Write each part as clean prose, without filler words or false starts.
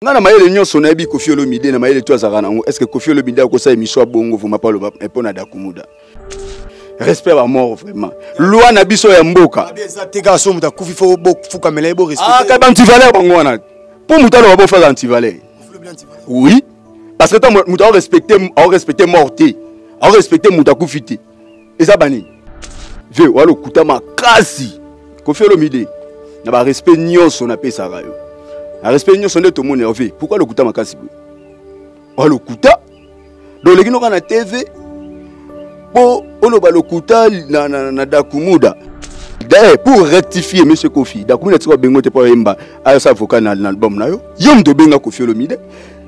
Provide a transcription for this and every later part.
Nga na mayele nyonso nayebi Koffi Olomide na mayele to azalaka nango. Est-ce que Koffi Olomide akosala émission ya bongo vraiment pa loba mpo na Dakumuda? Respect ba mort vraiment. Loi na biso ya mboka. Eza te kaka so moto akufi fo bofukamela ye bo respecter. Ah ka ba antivaleur bango wana. Po moto aloba bo faza antivaleur. Oui. Parce que tant moto a respecter a respecter mort te. A respecter moto akufi te. Eza bani? Vieux wa lokuta makasi. Koffi Olomide na ba respect nyonso napesaka yo. Na respect nyonso nde tomoni yo vieux. Pourquoi lokuta makasi boye? Wa lokuta. Donc oleki noka na TV po oloba lokuta na, na, na Dakumuda. D'ailleurs, pour rectifier monsieur Koffi, Dakumuda tika bengo te po ayemba ayasa vocal na, na album na yo. Yo moto obenga Koffi Olomide,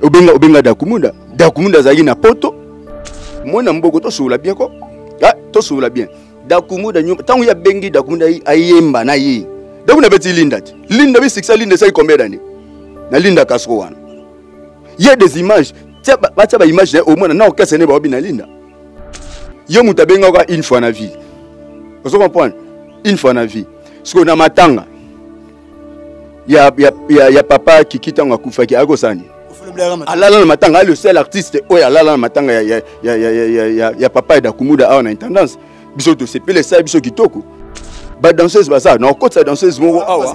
obenga obenga Dakumuda. Dakumuda azalaki na poto. Mwana mboko tosolola bien ko. Ah, tosolola bien. Dakumuda nyuma tango ya bengi Dakumuda ayemba na ye. Dakumuda beti Linda ti. Linda bi succès Linda sai combien d'années? Na Linda Castro wana. Il y a des images. Tia ba tia ba image au moins na orchestre ne ba na Linda. Yo mutu abengaka une fois na vie. Ozo comprendre? Une fois na vie. Siko na matanga. Ya ya ya, ya papa Kiki tango akufaki akosani. Alala na matanga, le seul artiste oyo alala na matanga ya ya ya ya ya ya, ya papa ya Dakumuda awa na intendance. Biso tosepele esala biso kitoko. Ba danseuse baza na okotisa danseuse moko awa.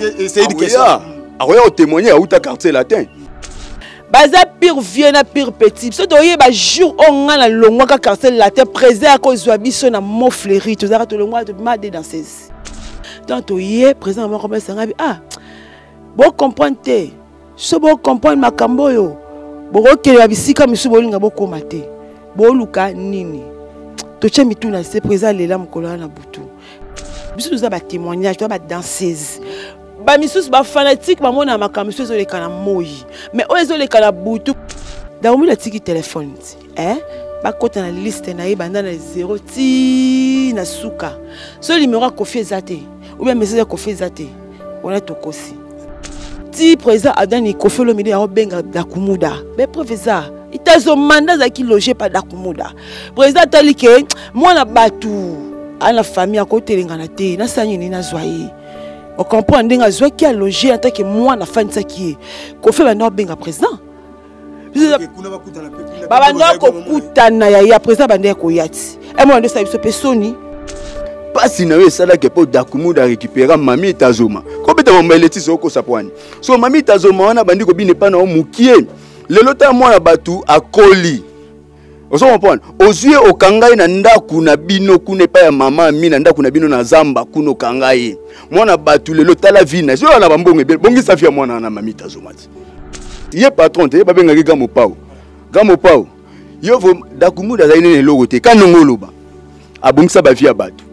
Akoya kotémoigner auta quartier latin. Baza pire vieux na pire petit. Biso toyeba jour oyo nga na longwaka quartier latin, président akozwa biso na Mont Fleury, tozalaka tolongwaka tobima de danseuse. Donc toye président moko besanga bi ah bo comprendre te. So bo comprendre makambo oyo bokokende bisika misusu bolinga bokoma te. Boluka nini? Totie mitu na se président lela mokolo wana na butu. Biso toza ba témoignage, toza ba danseuse. Ba misusu ba fanatique bamona makambo misusu ezoleka na moi, mais oyo ezoleka na butu. Daomi atiki telefone ti, eh? Bakota na liste na ye banda na 0 ti na suka. So numéro ya Koffi eza te, ou bien message ya Koffi eza te, wana tokosi. Ti président Adani Koffi Olomide yango benga Dakumuda. Mais preuve eza, itazo mandat azalaki logé par Dakumuda. Président atali ke mwana batu ana famille akotelengana te, nasala nini nazwa ye. On comprend ndenge azwaki aloger en tant que mwana afandisaki ye. Koffi banda obenga président. Babanda kokutana ya ya président banda ya koya ti. E mwana ndosa biso pe soni. Pasi na yo esalaki mpo Dakumuda récupéra Mami Tazoma. Kobeta mama eleti okosa pwani. So Mami Tazoma wana bandi kobina epa na yo mokie. Lelo ta mwana batu akoli. Ozo comprendre? Ozwi okanga ye na ndako na bino kuna epai ya mama ami na ndako na bino na zamba kuna okanga ye. Mwana batu lelo tala vie na yo na bambongo ebele. Bongisa vie ya mwana na Mami Tazoma ti. Ye patron te, ye babengaki Gamo Pao. Gamo Pao. Yo vo Dakumuda azali nene eloko te. Kanongo oloba. Abongisa ba vie ya bato.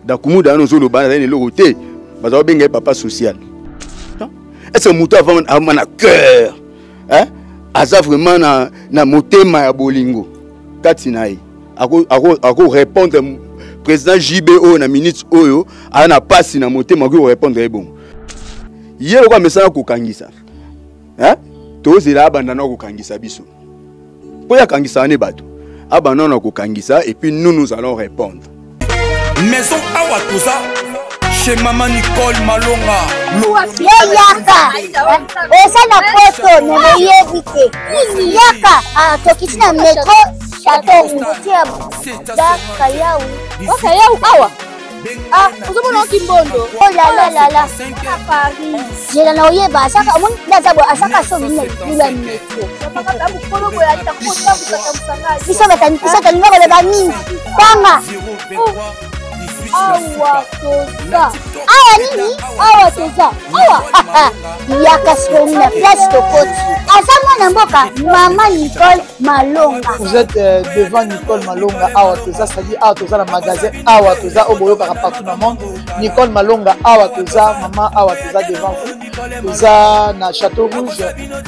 Dakumuda wana ozoloba azali nene eloko te. Baza babenga ye papa social. Est-ce que moto avant avant na cœur? Hein? Aza vraiment na, na motema ya bolingo kati na ye. Ako, ako, ako répondre président JB oyo na minute oyo aza na pasi na motema akoki korépondre ye bongo. Ye lokola amesana kokangisa. Hein? Tozela abanda na kokangisa biso. Po ya kangisaka ne bato. Abanda na kokangisa et puis nous nous allons répondre. Maison Awa Toza chez Maman Nicole Malonga. Yo yaka oza na poto me boyebi te yaka tokiti na metro chateau rouge ya bakayau bakayau awa ah ozomona okimbondo oh la la la la na Paris zela na oyeba asaka omoni nde aza boye asaka so bino na metro biso biso tolinga koloba mingi tanga awa toza awa nini awa toza awa yaka sikoyo na place tokoti aza mwana mboka mama Nicole Malonga. Vous êtes devant Nicole Malonga awa toza, c'est-à-dire awa toza na magasin awa toza oyo boyokaka partout na monde. Nicole Malonga awa toza, mama awa toza devant vous. Toza na Château Rouge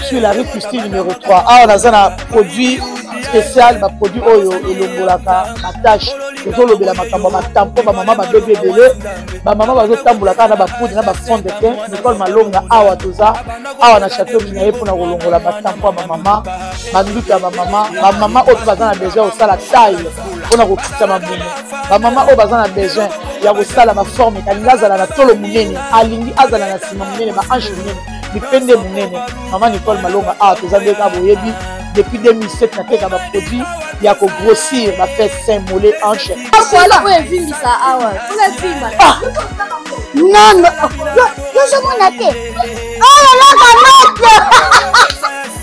sur la rue Christine numéro 3. Awa naza na produit spécial, ba produit oyo elongolaka ba tâche. Tozolobela makambo ya matampo, ba mama babebi ebele, ba mama bazotambola kaka na ba poudre na ba fond de teint. Nicole Malonga awa toza awa na Château Rouge na ye mpona kolongola ba tampo ya ba mama, ba nduta ya ba mama, ba mama oyo mpe baza na besoin ya kosala taille mpona kokitisa mabumu, ba mama oyo baza na besoin ya kosala ba forme, alingi azala na tolo monene, alingi azala na nsima monene, ba hanche monene. Mipende monene. Mama Nicole Malonga awa toza nde kaka boyebi depuis 2007 nateka ba produit ya ko grossir ba fesses, seins, mollet, hanche. Voilà oyo evimbisa awa. Mpona evimba. Ah! Non, non. Yo ozomona te. Oyo eloko moto.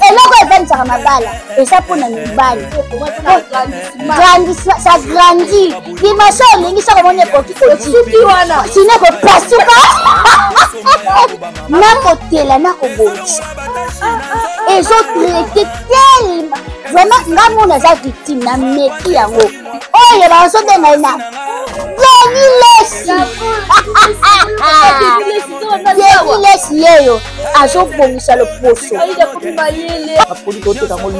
Eloko evandisaka mabala eza mpo na mibali. Grandissement, ça grandit. Dimension olingi soki omoni ekoki osuki wana. Sino ekopasuka. Nakotela nakobongisa. Ezo traite tellement. Vraiment nga mona aza victime na meki yango. Oyo bazobenga ye na Denis Lessi. Denis Lessi yeyo azobongisa loposo. Baproduit toteka yango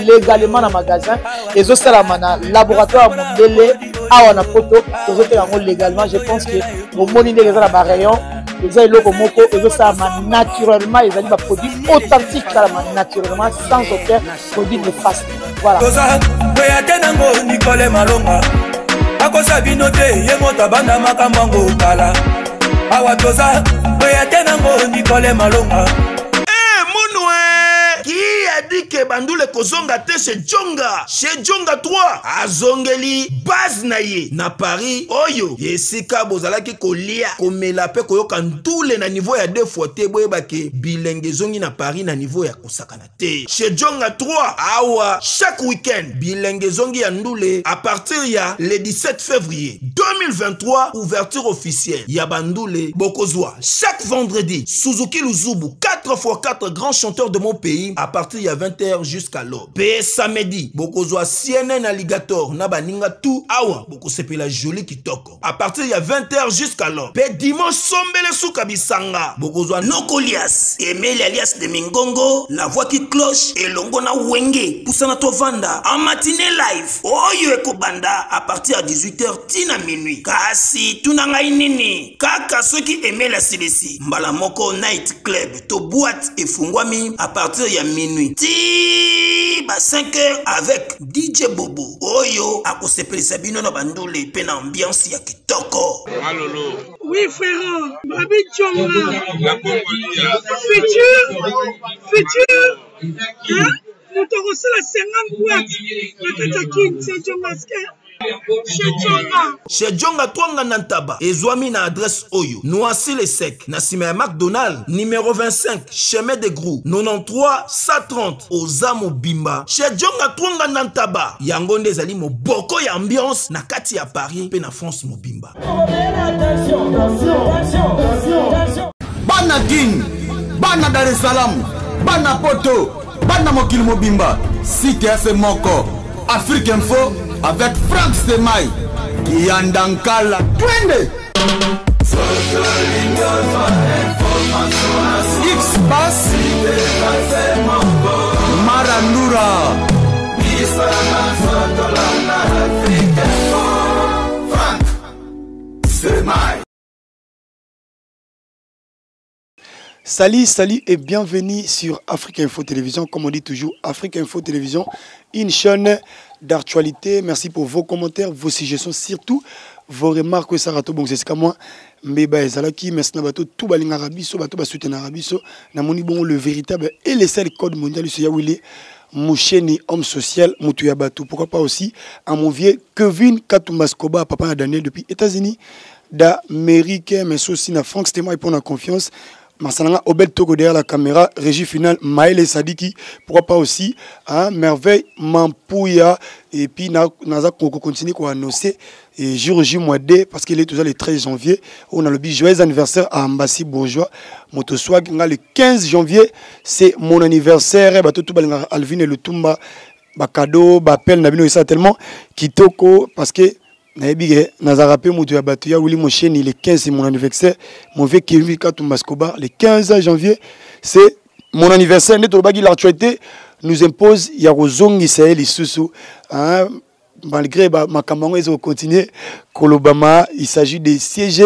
légalement na magasin, ezosalama na laboratoire ya mondele awa na poto, tozoteka yango légalement. Je pense que bomoni ndenge eza na barayon, eza eloko moko ezosalama naturellement, ezali baproduit authentique, esalama naturellement sans aucun produit néfaste. Voilà. Toza kweya te nango Nicole Malonga akosa bino te, ye moto abanda makambo yango kala. Awa toza kweya te nango Nicole Malonga. Eh, munwe qui a dit que bandule kozonga te chez Djonga? Chez Djonga 3 azongeli base na ye na Paris, oyo esika bozalaki kolia, komela pe koyoka ndule na niveau ya 2 fois te. Boyeba ke bilenge ezongi na Paris na niveau ya kosakana te. Chez Djonga 3 awa chaque week-end bilenge ezongi ya ndule à partir ya le 17 février 2023, ouverture officielle ya bandule. Bokozwa chaque vendredi Suzuki Luzubu 4x4 grand chanteur de mon pays à partir ya 20h jusqu'à l'aube. Pe samedi bokozwa CNN Alligator na baninga tout, awa bokosepela joli kitoko à partir ya 20h jusqu'à l'aube. Pe dimanche sombele suka bisanga bokozwa Nokolias Emeli alias de Mingongo la voix qui cloche elongo na Wenge pusana tovanda en matinée live oyo ekobanda à partir ya 18h tina minuit. Kasi tuna ngai nini kaka soki Emeli asilisi mbala moko night club to boîte efungwami à partir ya minuit ti ba 5h avec DJ Bobo oyo akosepelisa bino na bandule pe na ambiance ya kitoko. Malolo. Oui frère, Babi Djonga. Futur, futur. Hein? Moto akosala 50 boîte na kati ya Kin, c'est Djonga Chez Djonga. Chez Djonga Twanga na Ntaba ezwami na adresse oyo Noisy le Sec na sima ya McDonald numéro 25 chemin de Grou 93 130 oza mobimba. Chez Djonga Twanga na Ntaba yango nde ezali moboko ya ambiance na kati ya Paris pe na France mobimba. Bana Kin, bana Dar es Salaam, bana Poto, bana mokili mobimba, site ya se moko Afrique Info avec Franck Stemay Kiyandankala twende X Bass Marandura Salut, salut et bienvenue sur Afrique Info Télévision. Comme on dit toujours, Afrique Info Télévision, une chaîne d'actualité. Merci pour vos commentaires, vos suggestions, surtout vos remarques. Sarato, bon, c'est comme moi. Mbeba ezalaki, merci na bato tout balingaka biso, bato ba soutenaka biso. Namoni bon le véritable et le seul code mondial c'est Yawili Moucheni, homme social, mutu ya bato. Pourquoi pas aussi à mon vieux Kevin Katumbaskoba, papa Daniel depuis États-Unis d'Amérique, mais aussi na Franck Stéma et pour la confiance. Masalanga Obed Togo derrière la caméra, régie finale Maël Sadiki, pourquoi pas aussi hein, Merveille Mampouya, et puis na, naza koko continue quoi annoncer et jour J mois D parce qu'il est toujours le 13 janvier, on a le joyeux anniversaire à Ambassi Bourgeois, Motoswag, nga le 15 janvier, c'est mon anniversaire, ba tout balinga Alvin et Lutumba, ba cadeau, ba appel na bino ça tellement kitoko parce que nayebi ke nazalaka mpe moto ya bato ya Willy Mosheni, le 15 c'est mon anniversaire, mon vieux Kevin Katumba Escobar, le 15 janvier c'est mon anniversaire. Nde tolobaki l'actualité nous impose ya kozongisa ye lisusu, hein, malgré ba makambo yango ezo continuer kolobama. Il s'agit de CG,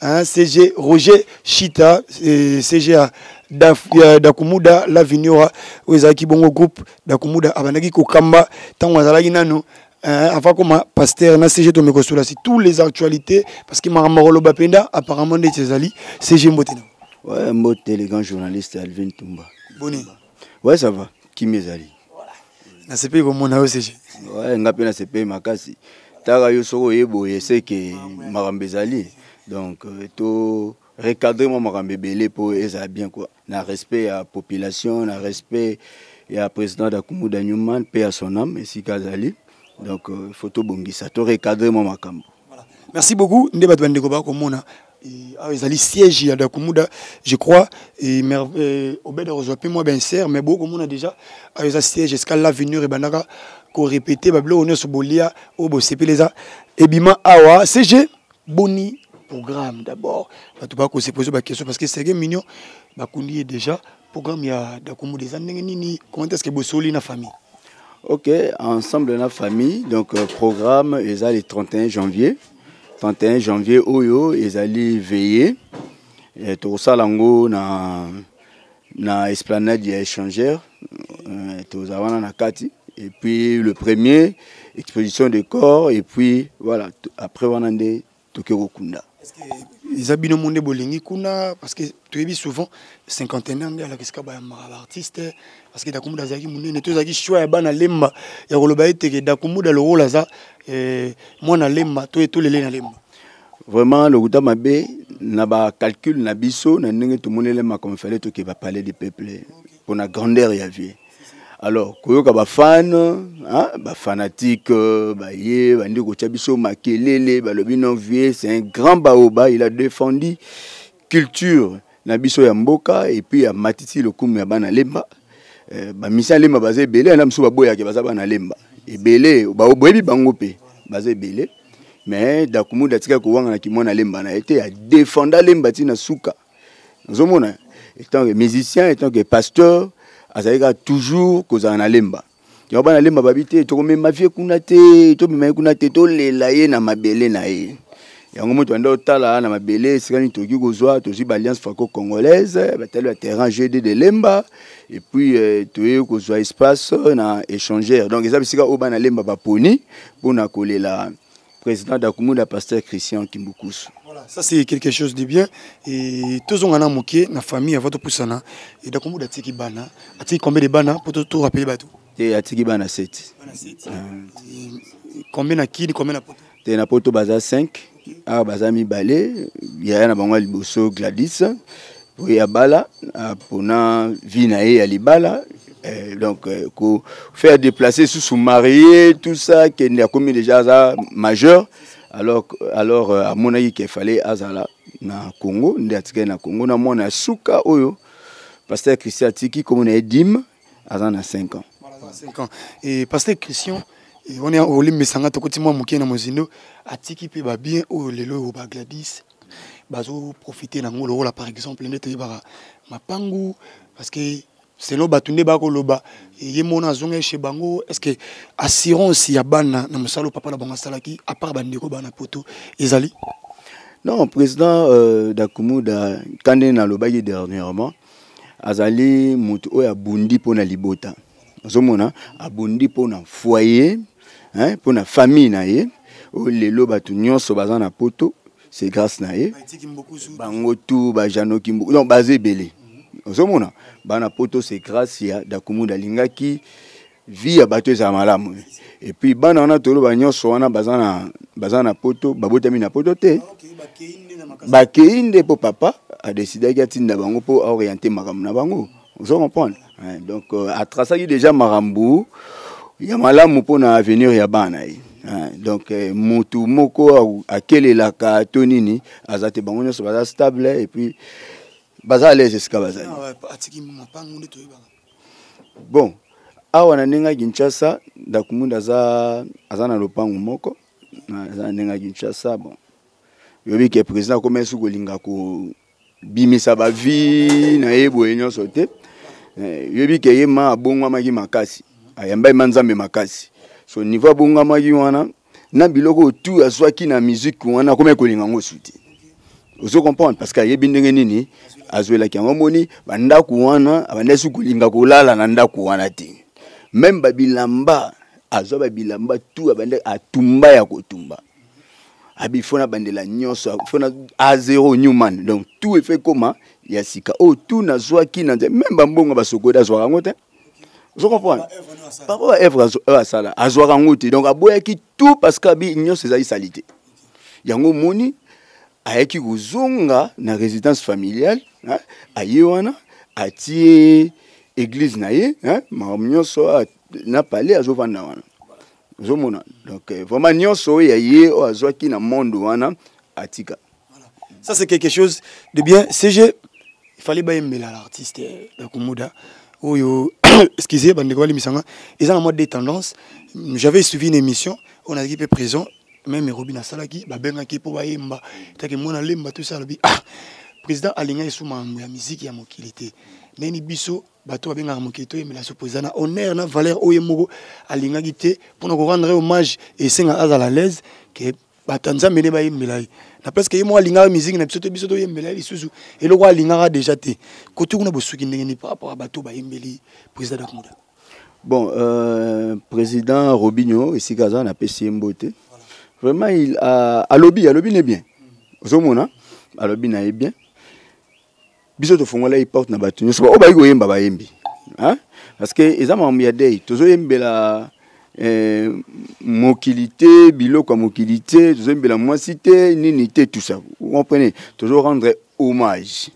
hein, CG Roger Chita, et CG ya Dakumuda la Vignora, oyo ezalaki bongo groupe Dakumuda abandaki kokamba ntango azalaki nano, hein, avant comme pasteur na CG tomeko sur tous les actualités parce que makambo koloba penda apparemment nde ezali CG mbote na. Ouais, mbote le grand journaliste Alvin Tumba. Boni. Ouais, ça va. Kimi ezali. Voilà. Nasepeli komona yo CG. Ouais, nga pe nasepeli makasi. Taka yo soko oye boye c'est que makambo ezali. Donc euh, to recadrer moi makambo ebele po ezala bien quoi. Na respect ya population, na respect ya président Dakumuda Newman, paix à son âme esika azali. Donc euh, faut tobongisa, to recadrer moi makambo. Voilà. Merci beaucoup nde bato bandeko bakomona awa ezali siège ya Dakumuda je crois et eh, Obed akozwa mpe mwa benser mais bokomona déjà awa eza siège esika l'avenir ebandaka korepete babiloko nyonso bolia oyo bosepeli eza ebima awa CG boni programme d'abord bato bakose pose baquestion parce que Serge Mignon bakundi ye déjà programme ya Dakumuda eza ndenge nini comment est-ce que bosoli na famille Ok, ensemble na famille, donc euh, programme eza le 31 janvier. 31 janvier oyo ezali veillée. Eh, tokosala yango na na esplanade ya échangeur euh, tozala wana na kati et puis le premier exposition de corps et puis voilà après wana nde toke kokunda eza bino mo nde bolingi kuna parce que toyebi souvent cinquantenaire nde alakisaka bayambaka baartiste parce que dakumuda azalaki monene to ezalaki choix ya bana lemba ya koloba ete ke dakumuda lokola aza eh, mwana lemba to etolele na lemba vraiment lokuta mabe na bacalcule na biso na ndenge tomonele makambo fale tokeba palais du peuple mpona grandeur ya vie alors koyoka bafan bafanatique euh, baye bandi kotya biso makelele balobi non vie c'est un grand baoba il a défendu culture na biso ya mboka et puis amatisi lokumu ya bana lemba euh, bamisi ya lemba baza ebele na mosusu baboyaki baza bana lemba ebele boyebi bango mpe baza ebele mais dakumuda atikaki kowangana kimwana lemba na ye te adefenda lemba ti na suka ozomona etant que musicien etant que pasteur azalaki kaka toujours kozala na lemba yango bana lemba babi te tokomema vie kuna te tomema ye kuna te tolela ye na mabele na ye yango moto anda otala na mabele esika nini tokoki kozwa tozwi baalliance franco congolaise batali ba terrain gd de lemba et puis euh, toye kozwa espace na échangeur donc eza bisika oyo bana lemba baponi mpona kolela président Dakumuda pasteur Christian Kimbukusu. Voilà, ça c'est quelque chose de bien et tozonga na moke na famille avant topusana et Dakumuda atiki bana atiki combien de bana pour tout rappeler bato te atiki bana 7. Bana 7. Combien na kini combien na poto Te na poto baza 5 awa baza mibale yaya na bango ya liboso Gladys oyo abala pona vie na ye ya libala eh, donc eh, ko faire déplacer susu marié tout ça kende akomi déjà aza majeur alors alors euh, amonaki ke fallait azala na Congo nde atikali na Congo na mwana ya suka oyo pasteur Christian atiki komona ye dime aza na 5 ans voilà, 5 ans et pasteur Christian wana olimbisa nga tokoti mwa moke na mozindo atiki mpe babien oyo lelo oyo ba Gladys bazoprofite nango lokola par exemple nde toyebaka mapangu parce que selon bato nde bakoloba ye mona azonga chez bango est ce que assurance ya bana na mosala papa na bango asalaki à part bandeko bana poto ezali non président euh, dakumuda kande nalobaki dernièrement azali moto oyo abundi mpo na libota ozomona abundi mpo na foyer mpo na famille na ye oyo lelo bato nyonso baza na poto c'est grâce na ye bango tout bajano kimbuku donc baza ebele ozomona bana poto c'est grâce ya dakumuda alingaki vie ya bato ezala malamu et puis bana wana toloba nyonso wana baza na, baza na poto babotami na poto te bakei nde mpo papa adesidaki atinda bango mpo aoriente makambo na bango ozo comprendre donc euh, atrasaki déjà makambo ya malamu mpo na avenir ya bana ye donc euh, mutu moko akelelaka to nini aza te bango nyonso baza stable et puis baza à l'aise esika bazali bon awa na ndenge ya kinshasa dakumunda aza, aza na lopango moko aza na ndenge ya kinshasa bon yobi ke président akomaki soki kolinga kobimisa bavi na ye boye nyonso te eh, yobi ke ye ma abongwamaki makasi ayambaki ma nzambe makasi so niveau abongwamaki wana na biloko oyo tu azwaki na musique wana akomaki kolinga yango su te ozo comprendre parce que ayebi ndenge nini azwelaki yango omoni bandako wana abandaki su kolinga kolala na ndako wana te meme babilamba azwa babilamba tu abandaki atumba ya kotumba abi fo nabandela nyonso fo na a zero newman donc tout efe ekoma ya sika oyo tu nazwaki na nzela meme bambongo basokoli azwaka yango te. Ozo comprendre? Papa ba œuvre oyo asala azwaka yango te, donc aboyaki tout parce que abi nyonso ezali salite. Yango omoni ayaki kozonga na résidence familiale, hein, aye wana atie église na ye, hein, makambo nyonso na palais azovanda wana, ozomona. Donc euh, vraiment nyonso oyo ya ye oyo azwaki na monde wana atika. Ça, c'est quelque chose de bien. CG, il fallait bayembela l'artiste Dakumuda oyo. Excusez, bandeko balimbisanga, eza na mwa deux tendances. J'avais suivi une émission, on azalaki mpe présent, même Robin asalaki, babengaki mpo bayemba etaki mwana lemba, tout ça. Alobi, ah, président alingaki su makambo ya miziki ya mokili te. Ndeni biso bato babengaka mokili toyembela so président na honneur na valeur oyo ye moko alingaki te, mpona korendre hommage esenga azala à l'aise ke bato ya Nzambe nde bayembela ye na place ke ye moko alingaka miziki na biso te. Biso toyembela ye lisusu eloko alingaka déjà te. Kote kuna bosuki ndenge nini par rapport ya bato bayembeli président Dakumuda? Bon, président Robinho esika aza, napesi ye mbote. Vraiment, il a, alobi alobi ne bien, ozomona alobi na ye bien. Biso tofongola ye porte na bato nyonso oyo bayiki koyemba, bayembi, hein? Parce que eza makambo ya dei, tozoyembela mokili te, biloko ya mokili te, tozoyembela mwasi te, nini te, tout ça, vous comprenez? Tozo rendre hommage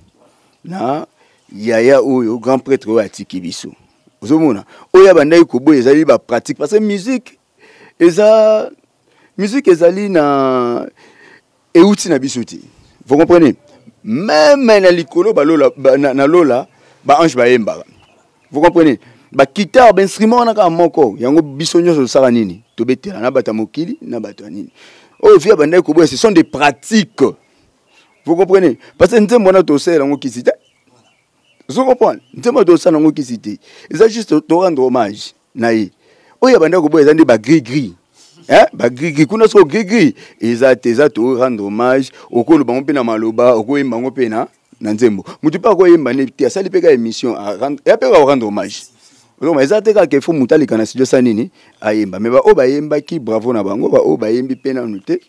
na yaya oyo, grand prêtre oyo atiki biso. Ozomona oyo abandaki koboya ezali bapratique, parce que musique eza musique, ezali na euti na biso te, vous comprenez? Même na likolo balola ba, na lola baange bayembaka, vous comprenez? Bakitare, bainstrument wana kaka moko yango biso nyonso tosala nini, tobetela na bato ya mokili na bato ya nini. Oyo vi abandaki koboya, ce sont des pratiques, vous comprenez? Parce que nzembo wana tosalela yango kisi te, ozo comprendre? Nzembo tosala yango kisi te, eza juste torendre hommage na ye. Oyo abandaki koboya eza nde bagris gris, hein? Bagris-gris kuna, soko gris-gris eza te, eza to rendre hommage. Okoloba yango mpe na maloba, okoyemba yango mpe na nzembo. Motu mpe akoyemba ne te, asali mpe ka émission ya mpe ka rendre hommage. Ozomona, eza te kaka efo motu aleka na studio sa nini ayemba. Me baoyo bayembaki, bravo na bango. Baoyo bayembi mpe nanu te,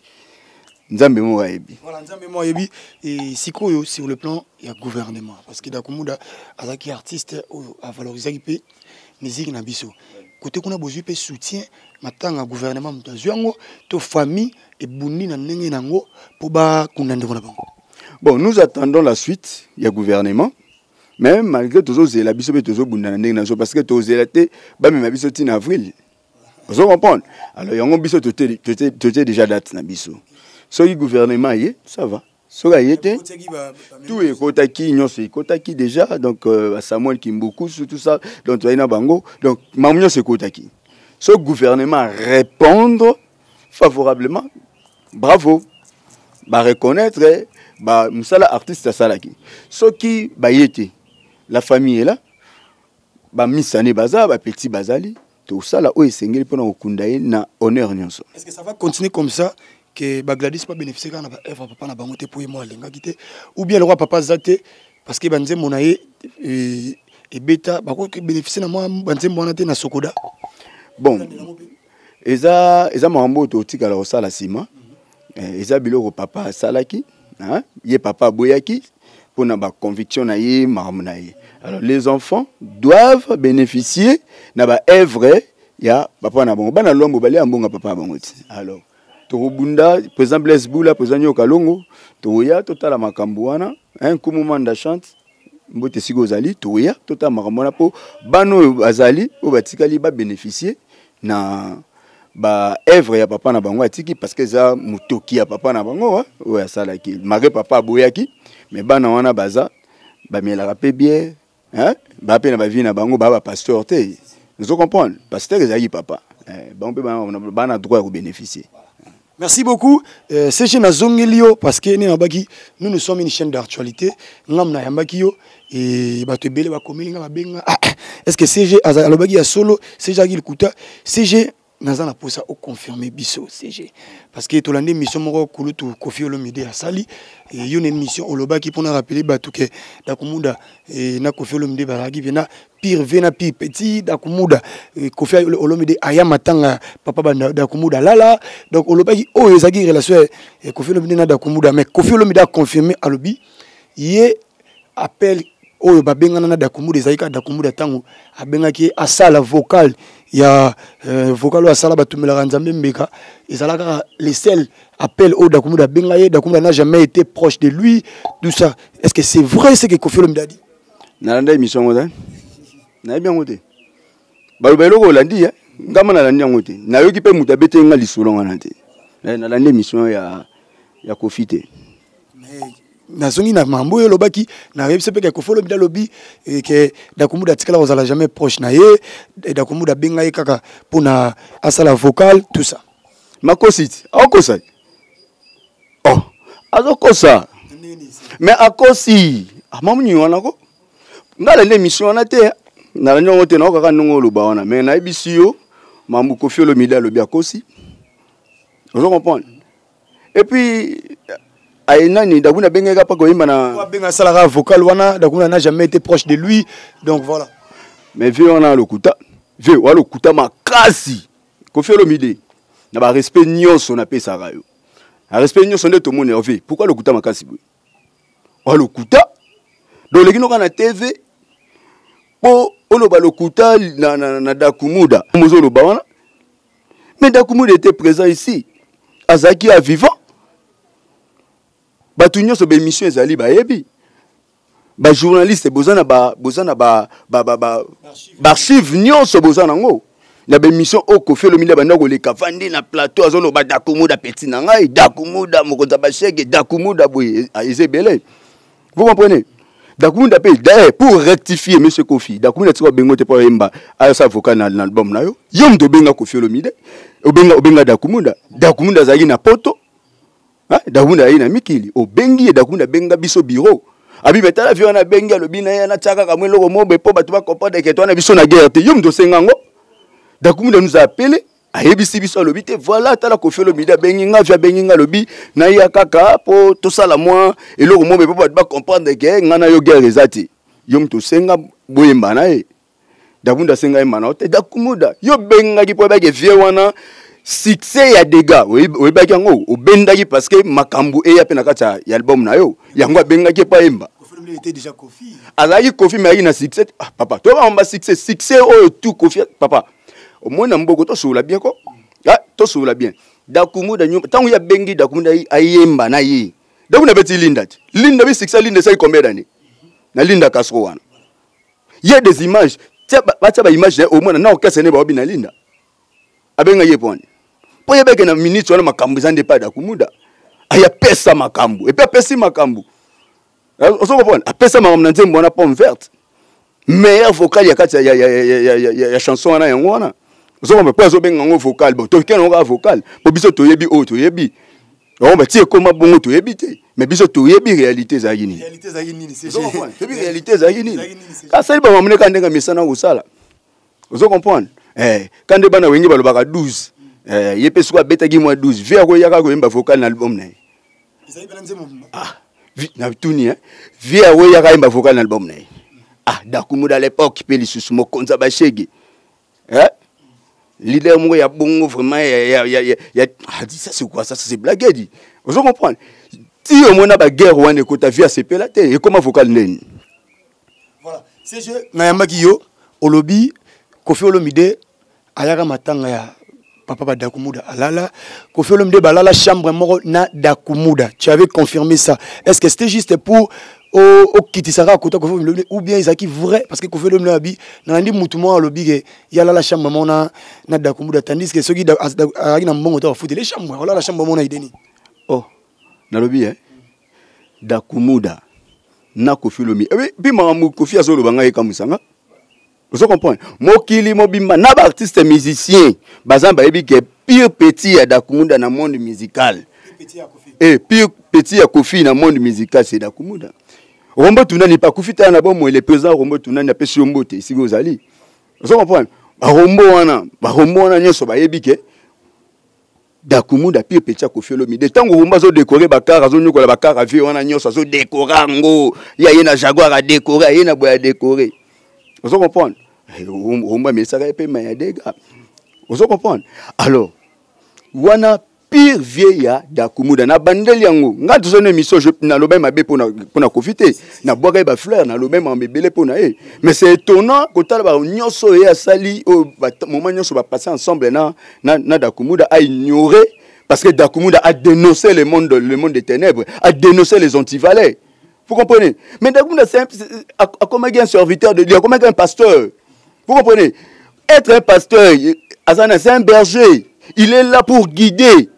Nzambe moko ayebi. Voilà, Nzambe moko ayebi. E sikoyo, sur le plan ya gouvernement, parce que Dakumuda azalaki artiste oyo avalorisaki mpe musique na biso kote kuna, bozwi mpe soutien matanga, gouvernement moto azwi yango to famille ebundi na ndenge nango mpo bakunda ndeko na bango? Bon, nous attendons la suite ya gouvernement, mais malgré tozozela, biso mpe tozobunda na ndenge na biso, parce que tozela te bamema biso ntina avril, ozo comprendre? Alors yango biso totie déjà date na biso. Soki gouvernement ye, ça va. Soki aye te, tout ekotaki, nyonso ekotaki déjà. Donc Samuel Kimbukusu, tout ça, donc toyai na bango, donc makambo nyonso ekotaki. Soki gouvernement répondre favorablement, bravo, bareconnaître mosala artiste asalaki. Soki baye te, la famille est là, bamisane baza, bapeti bazali, tosala oyo esengeli mpona kokunda ye na honneur nyonso. Est-ce que ça va continuer comme ça que bagladys ba bénéficier kaka na baœuvre papa na bango te, mpo ye mo alingaki te, ou bien lokwa papa aza te, parce que banzembo na ye ebeta, bakoki bénéficier na mwa banzembo wana te na Sokoda? Bon, eza makambo oyo totikala kosala nsima. Eza biloko papa asalaki, hein? Ye papa aboyaki mpona baconviction na ye, makambo na ye. Alors les enfants doivent bénéficier na baœuvre ya papa na bango. Bana Lwambo balia mbongo ya papa na bango ti. Alors tokobunda, président Blaise Bula, président Nyoka Longo, tokoya totala makambo wana, hein? Nkumu Manda Chante, mbote esika ozali. Tokoya totala makambo wana mpo bana oyo bazali, oyo batikali, babénéficie na baœuvre ya papa na bango atiki, parce que eza motoki ya papa na bango oyo asalaki. Malgré papa aboyaki, mais bana wana baza, bamelaka mpe bière, hein? Baa mpe na bavie na bango, baa bapasteur te, ozo comprendre? Pasteur ezalaki papa. Bango mpe bana droit ya kobénéficier. Merci beaucoup. CG, nazongeli yo parce que ne nabaki, nous, nous sommes une chaîne d'actualité. Ngam na yambaki yo et bato ebele bakomeli nga, babenga: ah, est-ce que CG alobaki ya solo? CG aki likuta. CG, naza na posa oconfirme biso, CG, parce que tolandi émission moko kulutu Kofi Olomide asali yo na émission, olobaki mpona rappeler bato ke Dakumuda na Kofi Olomide bazalaki mpena pire vie na pire petit. Dakumuda, Kofi Olomide aya matanga papa ba Dakumuda lala. Donc olobaki oyo ezalaki relation ya Kofi Olomide na Dakumuda, mais Kofi Olomide aconfirme, alobi ye appel oyo babengana na Dakumuda ezalaki kaka Dakumuda ntango abengaki ye asala vocal ya euh, vocal oyo asala batumelaka nzambe mbeka ezalaka kaka le seul appel oyo Dakumuda abenga ye. Dakumuda n'a jamais été proche de lui, tout ça. Est-ce que c'est vrai ce que Koffi Olomide a dit? Nalanda émission yango te, nayebi yango te. Baloba eloko olandi ye ngama, nalandi yango te. Nayoki mpe moto abeteli nga lisolo wana te. Nalandi émission ya Koffi te. Nazongi na mambo oyo olobaki, nayebisa mpe ke Koffi Olomide alobi eh, ke Dakumuda atikala kozala jamais proche na ye. Dakumuda abenga ye kaka mpona asala vocal, tout ça. Makosi ti akosa, oh, azokosa, mais akosi amamuni wana ko. Ngai nalandi émission wana te, nalandi yango te, naokaka ndenge oloba wana, mais nayebisi yo mambo Koffi Olomide alobi, akosi. Ozo comprendre? Et puis aye nani Dakuna abengaki mpa koyemba na abenga asalaka vocal wana. Dakuna n'a jamais été proche de lui, donc voilà. Mais vieux wana lokuta, vieux wa lokuta makasi. Koffi Olomide, na barespect nyonso napesaka yo, na respect nyonso nde tomoni yo, vieux, pourquoi lokuta makasi boye? Wa lokuta. Donc oleki noka na TV mpo oloba lokuta na Dakumuda mozoloba wana. Mais Dakumuda était présent ici, azalaki ya vivant. Bato nyonso baémission ezali, bayebi, bajournaliste boza na ba boza na ba ba ba ba baarchive nyonso, boza nango na baémission oyo Koffi Olomide banda koleka vandi na plateau, azoloba Dakumuda petit na ngai, Dakumuda mokonzi ya bashege, Dakumuda boye, eza ebele. Vous comprenez? Dakumuda mpe, d'ailleurs, pour rectifier monsieur Koffi, Dakumuda tika obengo te mpo ayemba, ayasa vocal na album na yo. Yo moto obenga Koffi Olomide, obenga Dakumuda. Dakumuda azalaki na poto. Dakumuda azalaki na mikili, obengi ye. Dakumuda abenga biso bureau, abi me tala vieux wana abengi, alobi na ye anatia kaka mwa eloko mobe mpo bato bacomprendre ke to wana biso na guerre te. Yo moto osenga yango. Dakumuda nous a appelé, ayebisi biso, alobi te voilà, tala Koffi Olomide abengi nga, vieux abengi nga, alobi naya kaka mpo tosala mwa eloko mobe mpo bato bacomprendre ke nga na yo guerre eza te. Yo moto osenga boyemba na ye. Dakumuda asenga yemba na yo te. Dakumuda yo obengaki mpo oyebaki vieux wana succès ya dégâts, oyebaki yango, obendaki parce que makambo eya mpe na kati ya album na yo, yango abengaki epo ayemba. Azalaki Koffi, mais ayaki na succès. Ah, papa, toyokaka ba succès oyo tout Koffi, papa, omoni na mboko tosolola bien ko. Ah, tosolola bien. Dakumuda ntango ye abengi Dakumuda ayemba na ye, Dakumuda abeti Linda te. Linda bi succès, Linda esali combien d'année na Linda Castro wana? Ye des images, batia baimage na ye, omona na orchestre ne baobi na Linda. Abenga ye pwani mpo yebeke na minute wana makambo eza nde epai Dakumuda aya pesa makambo, et puis apesi makambo. Ozo comprendre? Apesa makambo na nzembo wana Pomme Verte, meilleur vocal ya kati ya chanson wana, yango wana. Ozo comprendre? Mpo azobenga yango vocal, bon, toke nango kaka vocal mpo biso toyebi oyo toyebi yango. Batie ekoma bongo, toyebi te, mais biso toyebi réalité ezalaki nini. Toyebi réalité ezalaki nini. Asali bamamune kaka ndenge misana kosala. Ozo comprendre? Eh, ka nde bana Wenge balobaka 12. Eh, ye mpe soki abetaki mwa 12, vieux akoyaka koyemba vocal na album na ye. Ah, na tuni, eh? Vieux akoyaka ayemba vocal na album na ye. Ah, Dakumuda à l'époque mpe lisusu mokonzi ya bashege, eh? Leader moko ya bongo vraiment ya ah, dit ça c'est quoi ça? C'est blague dit. Ozo comprendre? Ti omona baguerre wana ekota, vieux asepela te, ekoma vocal ndeni. Voilà, CG, nayambaki yo, olobi Koffi Olomide ayaka matanga ya papa ba Dakumuda, alala Koffi Olomide, balala chambre moko na Dakumuda. Tu avais confirmé ça. Est-ce que c'était juste pour okitisaka kota Koffi Olomide ou bien ezalaki vrai? Parce que Koffi Olomide abi nalandi mutu moko alobi ke ye alala chambre moko na Dakumuda, tandis que soki azalaki na mbongo to afutele chambre, olala chambre moko na ideni. Oh, nalobi eh? Dakumuda na Koffi Olomide mpe makambo Koffi azoloba ngai ekamwisanga. Ozo comprendre? Mokili mobimba na baartiste musicien baza bayebi ke pire petit ya Dakumuda na monde musical, eh, pire petit ya Koffi na monde musical, c'est Dakumuda. Rombo Tunani pa kufi tala na bomoi, le président Rombo Tunani apesi yo mbote esika ozali. Ozo comprendre? Barombo wana, barombo wana nyonso bayebi ke Dakumuda pire petit ya Koffi Olomide. Ntango Rumba azodekore bakar, azonyokola bakar avie wana nyonso, azodekore yango, ye aye na Jaguar adekore, aye na boye adekore. Ozo comprendre? Rumba amelisaka ye mpe ma ya dega. Ozo comprendre? Alors wana Pire vieux ya Dakumuda na bandeli yango nga toza na émission, nalobaki mabe mpona Kofi te, nabwakaki bafleur, nalobaki makambo ebele mpo na ye. Mais c'est étonnant kotala ba nyonso oyo ye asali, oyo moment nyonso bapasse ensemble na Dakumuda, a ignoré, parce que Dakumuda a dénoncé le monde des ténèbres, a dénoncé les antivaleurs, vous comprenez? Mais Dakumuda, c'est akomaki un serviteur de Dieu, akomaki un pasteur, vous comprenez? Être un pasteur, azana, c'est un berger, il est là pour guider,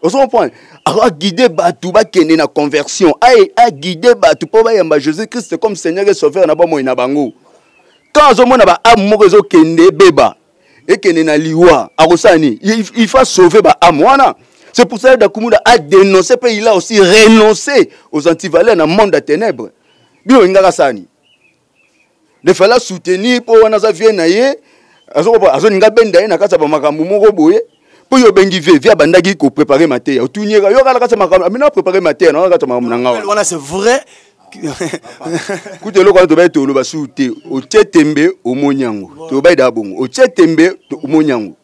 ozo comprendre? Aguide bato bakende na conversion, aguide bato mpo bayamba Jésus Christ comme Seigneur et Sauveur na bomoi na bango. Quand azomona baâme moko ezokende ebeba, ekende na liwa, akosala nini? Il faut sauver baâme wana. C'est pour ça que Dakumuda a dénoncé, mpe il a aussi renoncé aux antivaleurs na monde ya ténèbres. Bino olingaka sani il fallait soutenir mpo wana aza vieux na ye, azolinga benda ye na kati ya bamakambo moko boye. Mpo yo obengi vieux, vieux abandaki koprépare mateya, otunieka yo kala kati ya makambo, amina préparé mateya na kati ya makambo na nga. Wana c'est vrai. Kuta eloko wana tobai, toloba su te. Otie tembe, omoni yango, tobai da bongo, otie tembe, omoni yango,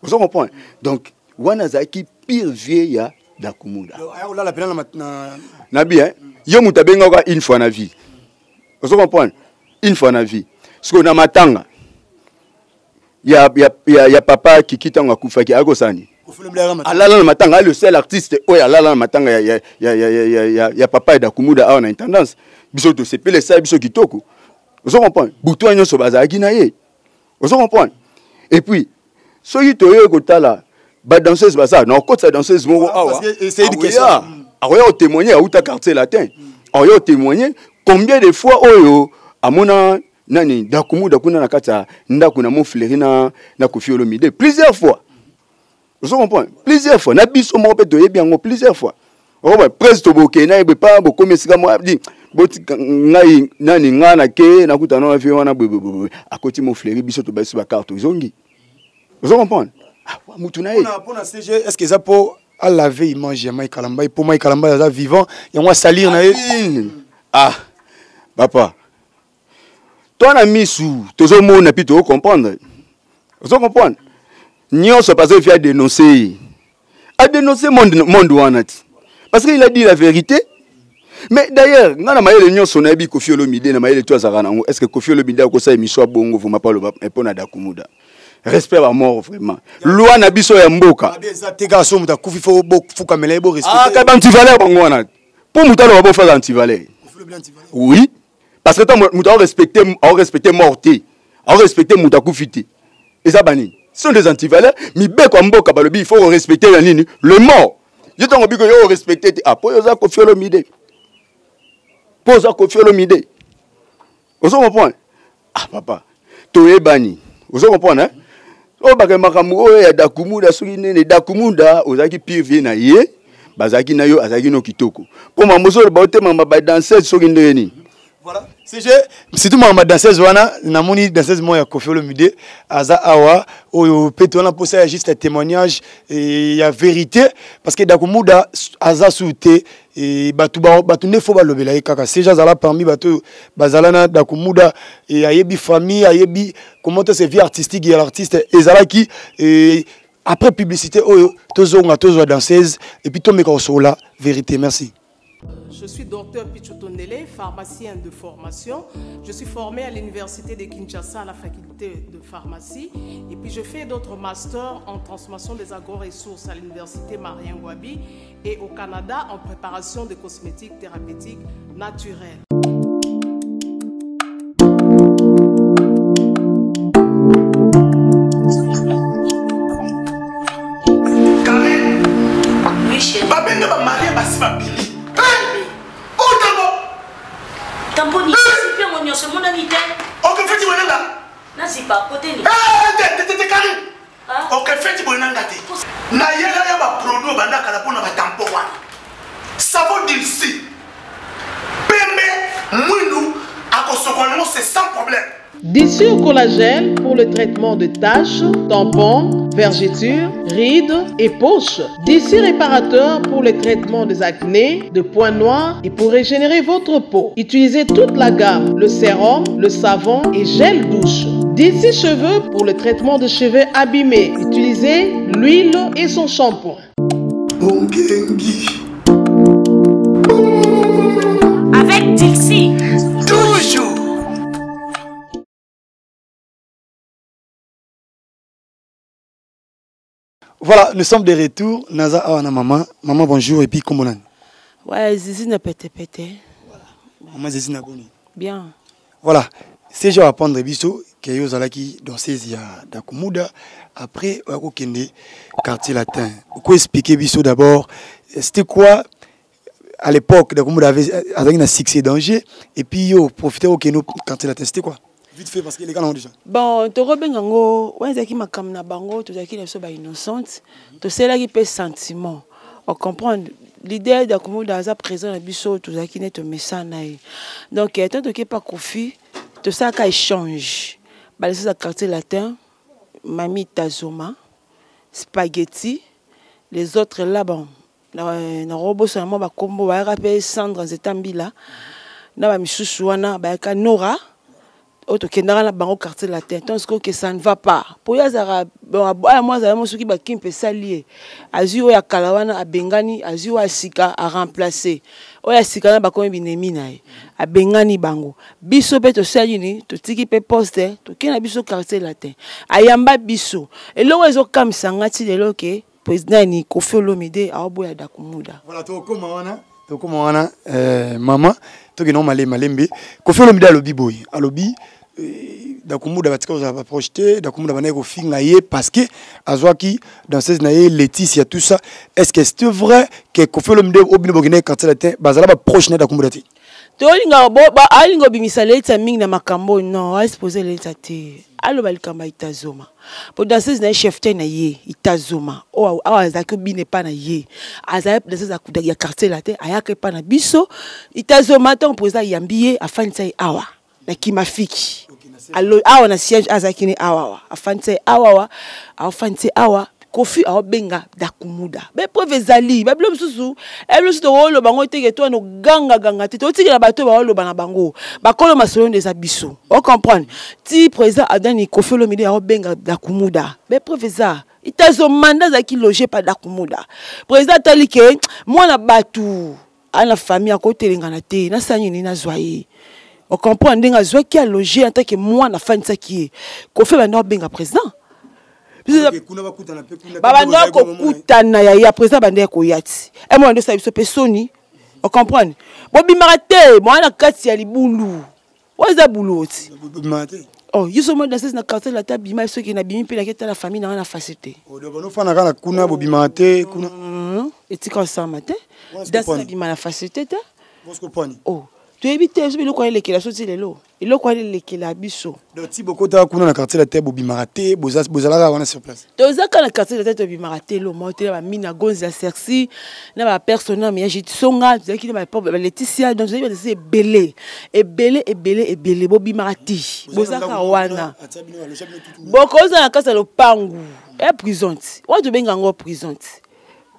ozo comprendre? Donc wana azalaki pire vieux ya Dakumuda. Olala pena na Na bien, ye moto abengaka une fois na vie, ozo comprendre? Une fois na vie, sikoyo na matanga ya papa Kiki, ntango akufaki, akosani alala na matanga. Le seul artiste oyo alala na matanga ya papa ya Dakumuda awa na intendance. Biso tosepele, esala biso kitoko, ozo comprendre? Butu wana nyonso bazalaki na ye, ozo comprendre? Et puis soki toyei kotala badanseuse, baza na okotisa danseuse moko awa, akoya kotémoigner, auta Quartier Latin, akoya kotémoigner combien de fois oyo amona nani Dakumuda kuna na kati ya ndako na Mofleri na Kofi Olomide. Plusieurs fois, ozo comprendre? Plusieurs fois na biso moko mpe toyebi yango plusieurs fois. Okoba presque tobokei na ye boye pa bokomi esika moko, di botika ngai nani, ngai nake nakutana na vieux wana boye, akoti Mofleri, biso tobayisi bacarte, ozongi, ozo comprendre? Ah, mutu na ye. Mpona CG, est ce que eza mpo alave image ya Mike Kalambai, mpo Mike Kalambai aza vivant, yango asalir na ye? Ah papa, to na misu tozomona mpi tozocomprendre, ozo comprendre nyonso, parce que vieux adénonce ye, adénonce monde wana ti, parce que il a dit la vérité. Mais d'ailleurs, nga na mayele nyonso nayebi Kofi Olomide, na mayele to azalaka nango, est ce que Kofi Olomide akosala émission ya bongo vraiment pa aloba mpo na Dakumuda? Respect bamort, vraiment, loi na biso ya mboka. Eza te kaka so moto akufi fo bofukamela ye, borespecte. Kaka antivaleur bango wana. Mpo moto aloba bofaka antivaleur, oui, parce que ntango moto aorespecte mort te, aorespecte moto akufi te, eza banini? Ce sont des antivaleurs. Mibeko ya mboka balobi il faut respecter ya nini? Le mort. Yo ntango biko yo orespecte te, ah, mpo yo oza Kofi Olomide, mpo oza Kofi Olomide, ozo comprendre? Ah papa, toyebani, ozo comprendre, hein? Oyo baka makambo oyo ya Dakumuda, soki nene Dakumuda ozalaki pire vieux na ye, bazalaki na yo, azalaki no kitoko, mpo mambo ozoloba otemama badanseuse soki ndenge nini. Voilà, CG, surtout makambo ya danseuse wana, namoni danseuse moko ya Kofi Olomide aza awa, oyo mpe towana mposa ya juste témoignage ya vérité, parce que Dakumuda aza su te, bato bato nde fo balobela ye kaka. CG azala parmi bato oyo bazala na Dakumuda, ayebi famille, ayebi comment est-ce vie artistique ya l'artiste ezalaki. Après publicité oyo tozonga, tozwa danseuse et puis tomeka kosolola vérité. Merci. Je suis docteur Pichu Tondele, pharmacien de formation. Je suis formé à l'université de Kinshasa à la faculté de pharmacie. Et puis je fais d'autres masters en transformation des agro-ressources à l'université Marien Ngouabi et au Canada en préparation de cosmétiques thérapeutiques naturels. Babenge bamarie basi babili otango. Tamponi zipi yango nyonso emonani te. Oke feti boye nanga. Nazipa koteni. Te, Karine, oke feti boye nanga te. Nayela yo baproduit obanda kala mpona batampo wana, savon dilsi pembe mwindu, akosokola yango, c'est sans problème. Dissure collagène pour le traitement de taches, tampons, vergetures, rides et poches. Dissure réparateur pour le traitement des acnés, de points noirs et pour régénérer votre peau. Utilisez toute la gamme, le sérum, le savon et gel douche. D'ici cheveux pour le traitement de cheveux abîmés. Utilisez l'huile et son shampoing. Ongengi. Avec Dixie. Toujours. Voilà, nous sommes de retour. Naza awa na maman. Maman, bonjour. Et puis, comment on Ouais, Zizi na pete pete. Voilà. Maman Zizi na boni. Bien. Voilà. C'est genre apprendre biso que yo zalaki danseuse ya Dakumuda après okende quartier latin. Ko expliquer biso d'abord c'était quoi à l'époque Dakumuda avait azalaki na succès danger et puis yo profiter okende quartier latin c'était quoi Vite fait parce que les gars l'ont déjà. Bon, tokobenga yango wana ezalaki makambo na bango, tozalaki na biso bainnocente, tosalelaki mpe sentiment ocomprendre leader Dakumuda aza présent na biso, tozalaki nde tomesana na ye. Donc tant toke pa Kofi, tosalaka échange balesi ya quartier latin, Mami Tazoma, Spaghetti, les autres là, bon, nakobosana mwa bakombo, bayaka mpe Sandra Nzeta Mbila na bamisusu wana, bayaka Nora oyo tokendaka na bango quartier latin. Ntango sikoyo ke ça ne va pas po ye azalaka aya mwa azala mo soki bakimpe esali ye, azwi oyo ya kala wana abengani, azwi oyo ya sika aremplace oyo ya sika na bakomi binemi na ye, abengani bango. Biso mpe tosali nini? Totiki mpe poste, tokei na biso quartier latin, ayamba biso. Eloko ezokamwisa nga ti lelo ke président ni Koffi Olomide aoboya Dakumuda. Voilà, tokoma wana, tokoma wana mama, tokende malembe malembe. Koffi Olomide alobi boye, alobi Dakumuda batika kozala baproche te, Dakumuda bandaki kofinga ye parce que azwaki danseuse na ye Laetitia, tout ça. Est-ce que c'est vrai que Koffi Olomide obino bokende quartier latin bazala baproche na Dakumuda te? Tolinga alinga obimisa Laetitia mingi na makambo, non, aexpose Laetitia te. Aloba likambo ya Itazoma po danseuse na ye, chef te na ye Itazoma oyo awa azalaki obina epa na ye, azali danseuse ya quartier la te, ayaka epa na biso Itazoma. Ntango mpo eza ayambi ye, afandisa ye awa na Kimafiki awa na siège, azalaki ne awa awa, afandisa ye awa awa, afandisa ye awa. Kofi aobenga Dakumuda, bapreuve ezali, babilo mosusu ebilo mosusu tooloba yango teke to wana ogangaganga te, totikela bato baoloba na bango, bakolo masolo nde eza biso. Ocomprendre ti président adani Kofi Olomide aobenga Dakumuda, bapreuve eza Itazomanda azalaki loge pa Dakumuda. Président atali ke mwana bato ana famille akotelengana te, nasala nini? Nazwa ye. Ocomprendre ndenge azwaki aloge en tant que mwana, afandisaki ye. Kofi banda obenga président, babanda kokutana ya ya président, banda ya koya ti emona nde osala biso mpe soni. Ocomprendre bobimaka te mwana na kati ya libulu oyo eza bulu oti. Oh, yo so mo danseuse na quartier la bima, soki na bimi mpe nake tala famille nanga na facile te. Bonofanaka na kuna, bobimaka te kuna? Etika osama te, danse na bima na facilité te. Oh, toyebi te so biloko elekela so ti lelo, eloko wana elekela biso. Donc ti bokotaka kuna na quartier la te, bobimaka te, bozalaka wana sur place? Tozaka na quartier la te, tobimaka te. Lomo te na bamina gonzi ya Cerci na bapersonnage ya Jitsonga, tozalaki na baLeticia, donc tozalaki badesi ebele ebele ebele ebele. Bobimaka te, bozalaka wana, bokozala na kati ya lopangu ya prison ti wana, tobenga yango prison ti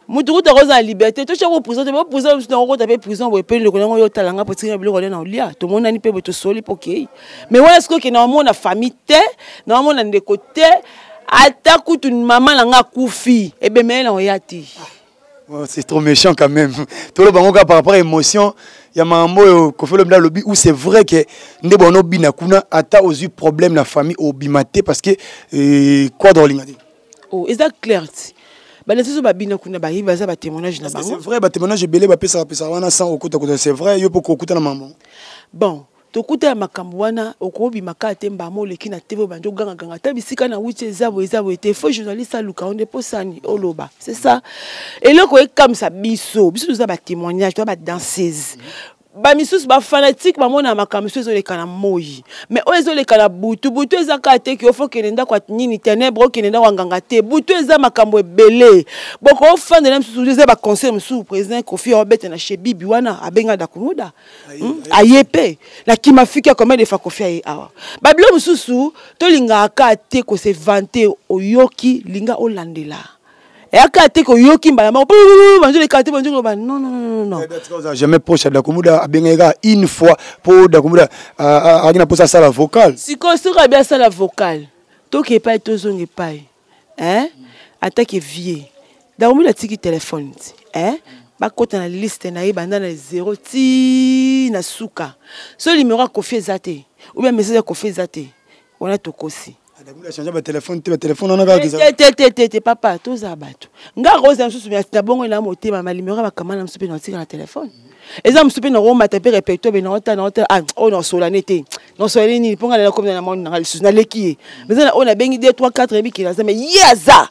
mutu kuta kozala liberté, totyako prison te, bo prison mosusu nango kota mpe prison boye mpe ndeko nango yo otalanga mpo tika biloko nde na olia, tomonani mpe boye, tosoli mpo okei. Mais wana sikoyo okende, naomona famille te, naomona ndeko te, ata kutu mama na nga akufi, ebemele na oya te. Oh, c'est trop méchant quand même. Tolo bango par rapport à émotion, ya mambo oyo Koffi Olomide alobi ou c'est vrai que nde bono bina kuna ata ozui problème na famille obima te parce que quoi dolinga te. Oh, eza clair ti. Balesi so babina kuna bayebi, baza batémoignage na bango. C'est vrai, batémoignage ebele bapesaka pesaka wana sans okota kota, c'est vrai yo mpo kokuta na mambo. Bon, tokuta ya makambo wana, okobima kaka te mbama oleki na TV, obandi ogangaganga ata bisika na wuti eza boye, eza boye te. Faux journaliste aluka yo nde mposani oloba, c'est ça eloko ekamwisa biso. Biso toza batémoignage, toza badanseuse, bamisusu bafanatike bamona makambo mosusu ezoleka na moi, mais oyo ezoleka na butu butu eza kaka te ke ofo okende ndako ya nini, ténèbre, okende ndako ya nganga te. Butu eza makambo ebele, bokofandela mosusu eza baconseil mosusu. Président Kofi aobeta na chez Bibi wana, abenga Dakumuda, Aye mpe na Kimafiki ya combien de fois Kofi aye awa. Babilo mosusu tolingaka kaka te kose vanter, oyoki linga olandela eyaka te koyoki mbala moko banzoleka te, banzoloba non non non non. Jamais proche ya Dakumuda, abengaki kaka une fois mpo Dakumuda azalaki na mposa asala vocal. Sikoyo soki abi asala vocal, toke epai, tozonga epai atake vie. Dakumila atiki telefone ti eh? Bakota na liste na ye banda na zero ti na suka. So numero ya Koffi eza te ou bien message ya Koffi eza te, wana tokosi. Changer ba téléphone te, ba téléphone wana kaka te te te te te papa, tozala bato. Nga akozala mosusu na bongo na motema ma numero ya bakama na mosusu mpe na otika na telefone eza mosusu mpe nakomata mpe répertoire mpe naota naota ah oyo nasolane te, nasolane nini mpo nga nala komi na moni nanga lisusu naleki ye, mais eza na oyo nabengi 2 3 4 ebikela aza, mais ye aza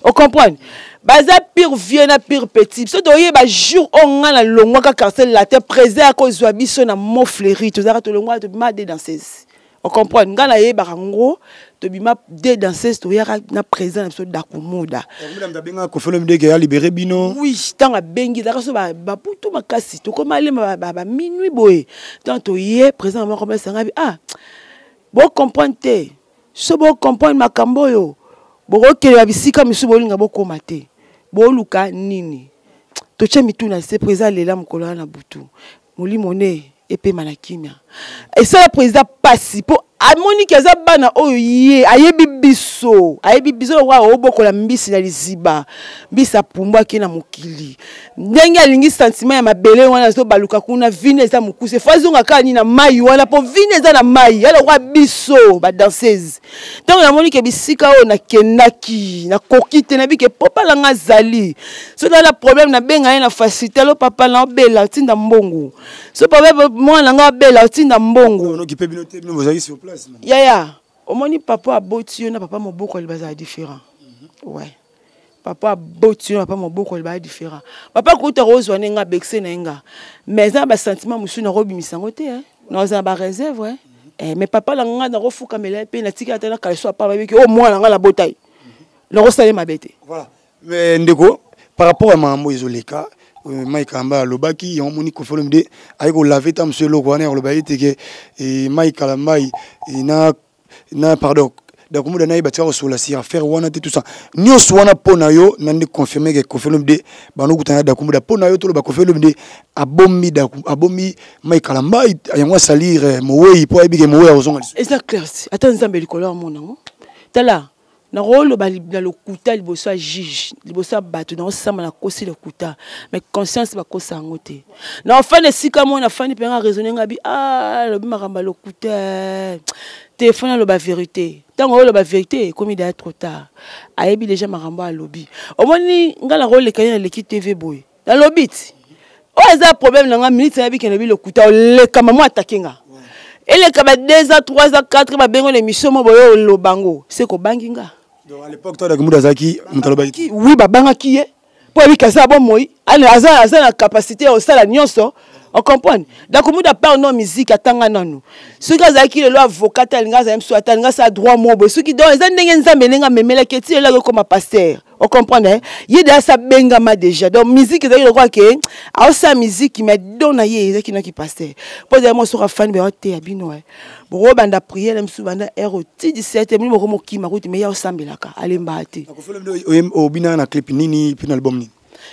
ocomprendre. Baza pire vieux na pire petit. Biso toyeba jour oyo nga nalongwaka quartier latin, président ya kozwa biso na Mont Fleury, tozalaka tolongwaka, tobima de danseuse, ocomprendre. Nga nayebaka ngo tobima de danseuse, toyaka na président na biso Dakumuda. Abengaka Koffi Olomide ke alibere bino? Oui, ntango abengi ezalaka so babutu makasi, tokoma alema baminuit boye. Ntango toye, président moko mesanga bi ah, bocomprendre te, so bocomprendre makambo oyo bokokende bisika mosusu, bolinga bokóma te, boluka nini? Totie mituna se. Président alela mokolo wana na butu, molimo ne epema na kimia. Esala président pasi mpo amoniki aza bana oyo ye ayebi biso, ayebi biso lokola obokola mbisi na liziba. Mbisi apumbwaki na mokili ndenge alingi, sentiment ya mabele wana azobaluka kuna, vine eza mokuse, fo azonga kaka nini na mai wana, mpo vine eza na mai ya lokola biso badanseuse. Ntango namoni ke bisika oyo nakendaki nakoki te, nayebi ke papa nanga azali, soki na problème nabenga ye na facilité: alo papa, na obela, otinda mbongo. So papa, mwana nanga abela, otinda mbongo. Yaya, omoni papa aboti yo na papa mobokoli bazala différent. Ouais, papa aboti yo na papa mobokoli bazala différent. Papa kuta kozwa ndenge abekise na ye nga, mais eza na basentiment mosusu nakobimisa yango te, nakozala baréserve. Eh, mais papa na nga nakofukamela ye mpe natikala ata na kaleso apa babiki oyo mwana na nga nabota ye, nakosala ye mabe te. Voilà, mais ndeko, par rapport à makambo ezoleka, Mike Kalambay alobaki yango, moni Koffi Olomide aye kolave ta mosu eloko wana ya koloba ye te ke Mike Kalambay na pardon, Dakumuda na ye batika kosola sur affaire wana te, tout ça nyonso wana. Mpo na yo na nde confirme ke Koffi Olomide banokutana na Dakumuda? Mpo na yo toloba Koffi Olomide abombi abombi Mike Kalambay yango asalir mowei mpo ayebi ke mowei akozonga lisusu? Eza clair, ata Nzambe likolo ya mona yango. Tala, nakoloba na lokuta liboso ya juge, liboso ya bato, naosamba nakosi lokuta, mais conscience bakosa yango te. Naofanda esika moko, nafandi mpenga, raisonne nga bi ah, alobi makambo ya lokuta, telefone aloba vérité. Ntango oloba vérité, ekomi deya trop tard, ayebi déjà makambo alobi. Omoni nga nakoleka ye, naleki TV boye, nalobi ti oyo eza problème na nga minute, nayebi ke nalobi lokuta, oleka mamo atake nga, eleka ba 2 ans, 3 ans, 4, babengo na émission mo boye, oloba ngo se kobangi nga. Donc à l'époque toi Dakumuda azalaki moto alobaki? Oui, babangaki ye mpo ayebi aza bomoi, aza na capacité ya kosala nyonso, ocomprendre. Dakumuda part no musique atanga nanu, soki azalaki lelo avocat te, alingi azala mosusu ata alingi asala droit mo boye. Soki donc eza ndenge Nzambe ndenge amemelaki eti lelo akokoma pasteur, ocomprendre, ye deja asa bengama déjà. Donc musique ezalaki lokola ke aosala musique, mais don na ye ezalaki naki pasteur, mpo ezali mwa soki afani baoteya bino bokobanda priere mosusu banda heure ti 17 mini bokomokima kuti, mais ye aosambelaka, alembaka te. Obinaka na clip nini mpe na album nini?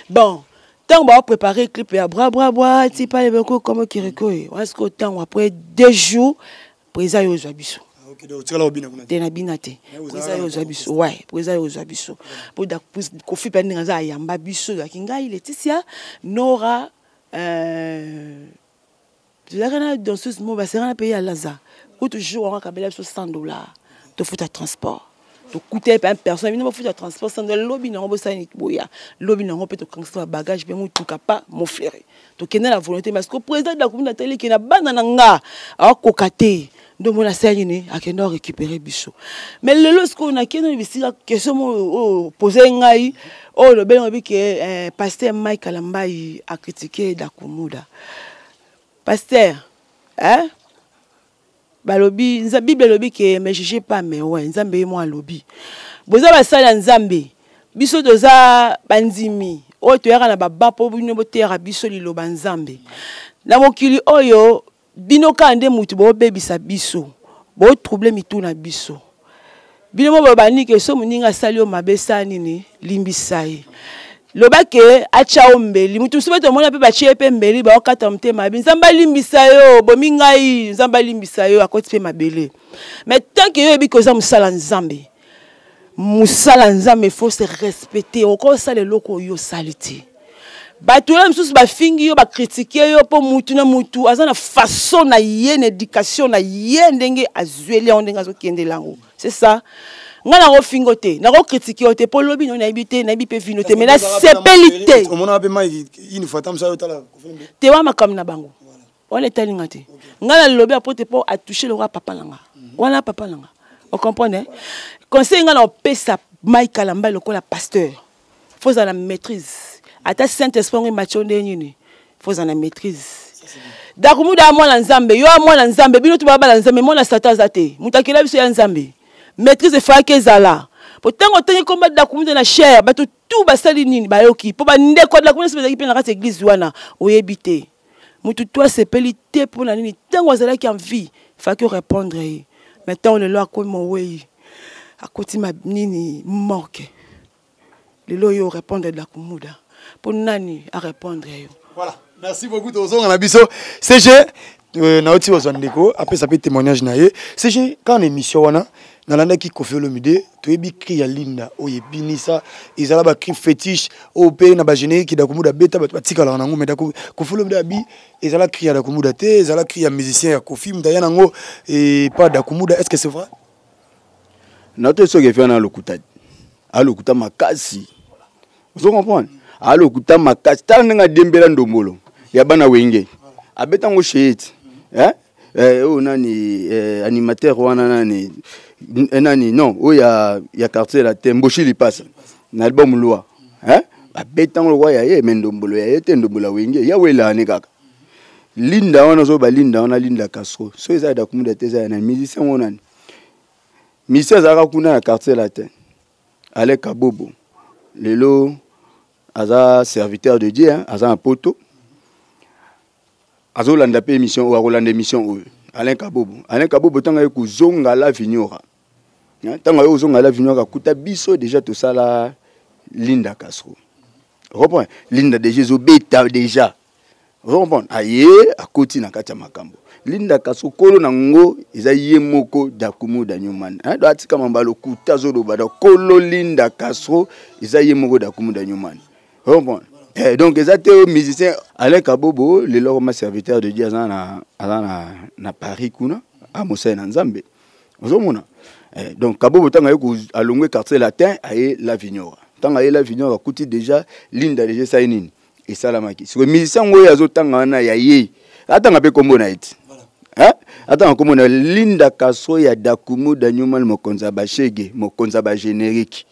Bon, ntango baoprépare clip ya bra bra bra ti pale beko komo kiriko ye wana, sikoyo ntango après 2 jours président yo ozwa biso te, na bina te, président yo ozwa biso, ouais, président yo ozwa biso po Kofi mpe ndenge aza ayamba biso. Ezalaki ngai, Leticia, Nora, tozalaki na danseuse mo basengana mpe ye alaza kutu. Jour wango akabela biso 100 $, tofuta transport, tokuta ye mpe un personne, bino bofuta transport 100 $, lobi nango bosali boya, lobi nango mpe tokangisa bagage mpe motuka pa Mont-Fleury, tokende na volonté. Parce que président Dakumina ateliki na bana na nga akoka te, nde omona asali nini, akende arécupérer biso. Mais lelo sikoyo nakende bisika, question mo oyo pose ngai, oyo olobeli ngobi ke pasteur Mike Kalambai acritique Dakumuda. Pasteur, hein? Balobi Bible elobi ke me juge pas, mais ouais, Nzambe ye mo alobi boza basali ya Nzambe, biso toza bandimi oyo toyaka na baba mpo bino boteyaka biso liloba Nzambe. Na mokili oyo bino kaka nde motu boobebisa biso, bootrouble mitu na biso. Bino mo bobandi ke so moninga asali yo mabe, esala nini, limbisa ye, loba ke atya yo mbeli. Motu mosusu mpe tomona mpe batie ye mpe mbeli, baokata motema mabe, Nzambe alimbisa yo, bomi ngai, Nzambe alimbisa yo, akoti mpe mabele. Mais tant ke yo oyebi ke oza mosala Nzambe. Mosala Nzambe faut se respecter. Okosala eloko oyo osali te. Bato oyo mosusu bafingi yo, bakritike yo mpo mutu na mutu aza na façon na ye, na éducation na ye, ndenge azweli yango, ndenge azokendela yango. C'est ça. Ngai nakofingo te, nakokritike yo te mpo lobi no nayebi te, nayebi mpe vino te, mais nasepeli te. Te wa makambo na bango wana etali nga te. Ngai nalobi apote mpo atouche lokola papa na nga wana, papa na nga, ocomprendre? Conseil ngai na opesa Mike Kalamba lokola pasteur, faut ozala na maîtrise. Ata Saint Esprit yango emati yo ndenge nini, faut ozala na maîtrise. Dakumuda ya mwana Nzambe, yo ya mwana Nzambe, bino to bana Nzambe, mwana Satan aza te. Moto akela biso ya Nzambe. Maîtrise efalaki ezala po ntango otangi komba Dakumuda na chair, bato tu basali nini? Bayoki mpo bandeko ya Dakumuda nyonso bazalaki mpe na kati ya église wana. Oyebi te, motu to asepeli te mpo na nini? Ntango azalaki en vie, faki orépondre ye, mais ntango lelo akomi mowei, akoti ma nini, morke, lelo oyo orépondre Dakumuda mpo nani arépondre yo? Voilà, merci beaucoup. Tozonga na biso CG. Nauti kozwa ndeko apesa mpe témoignage na ye. CG, kaka na émission wana nalandaki Koffi Olomide. Toyebi cri ya Linda oyo ebinisa, ezala bacri fétiche oyo mpe na bagénérique Dakumuda beta, bato batikalaka nango. Mais Koffi Olomide abi ezala cri ya Dakumuda te, ezala cri ya musicien ya Koffi, moto aya nango pa Dakumuda. Est ce que c'est vrai? Nato soki efi wana alokuta, alokuta makasi, ozo comprendre? Alokuta makasi. Tala ndenge adembela ndombolo ya bana Wenge, abetango sheyeti, eh? Oyo nani, animateur wana nani, nani, non, oyo ya quartier la te, Mboshi Lipasa, na album Loi, eh? Abetango lokwa ya ye, me ndombolo ya ye te, ndombolo ya Wenge ya welane kaka. Linda wana ozoba, Linda wana, Linda Castro, so eza ya Dakumuda te, eza ya nani? Musicien ngo nani? Musicien azalaka kuna na quartier latin, Ale Kabobo. Lelo aza serviteur de Dieu, hein, aza na poto, azolanda mpe émission oyo, akolanda émission oyo. Alain Kabobo, Alain Kabobo, ntango aye kozonga la Vignora, ntango aye kozonga la Vignora, akuta biso déjà tosala Linda Castro. Reprend Linda déjà ezobeta déjà, comprendre? Aye akoti na kati ya makambo Linda Castro, kolo na ngo eza ye moko Dakumuda Newman, hein? Do atika mamba lokuta azoloba. Do kolo Linda Castro eza ye moko Dakumuda Newman, comprendre? Donc eza te oyo musicien Alain Kabobo. Lelo akoma serviteur de Dieu, aza na Paris kuna, amosali na Nzambe, ozomona. Donc Kabobo, ntango aye alongwe quartier latin, aye la Vignora. Ntango aye la Vignora, akuti déjà Linda déjà esali nini, esalamaki. Sikoyo musicien yango oyo azotanga wana ya ye, atanga mpe nkombo na ye ti, atanga nkombo na Linda Castro ya Dakumuda Newman, mokonzi ya bashege, mokonzi ya bagénérique,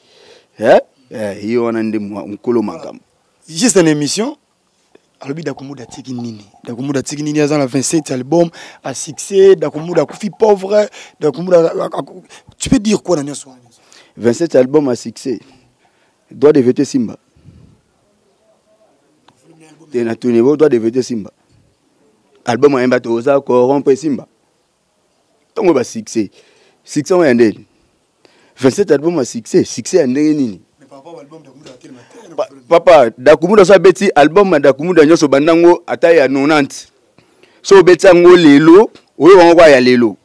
ye wana nde nkolo makambo. Juste une émission, alobi Dakumuda atiki nini? Dakumuda atiki nini? Aza na 27 album à succès. Dakumuda akufi pauvre. Dakumuda, tu peux dire quoi na nyonso wana? 27 album à succès, droit de veto simba te na tuni bo droit de veto simba album ayemba toza corrompre simba ntongo ba succès, succès oyo ya ndeni? 27 album ya succès, succès ya ndenge nini? Papa Dakumuda so abeti album ya Dakumuda nyonso, bandango ata ya 90, so obeti yango lelo, oyo bango kwa ya lelo,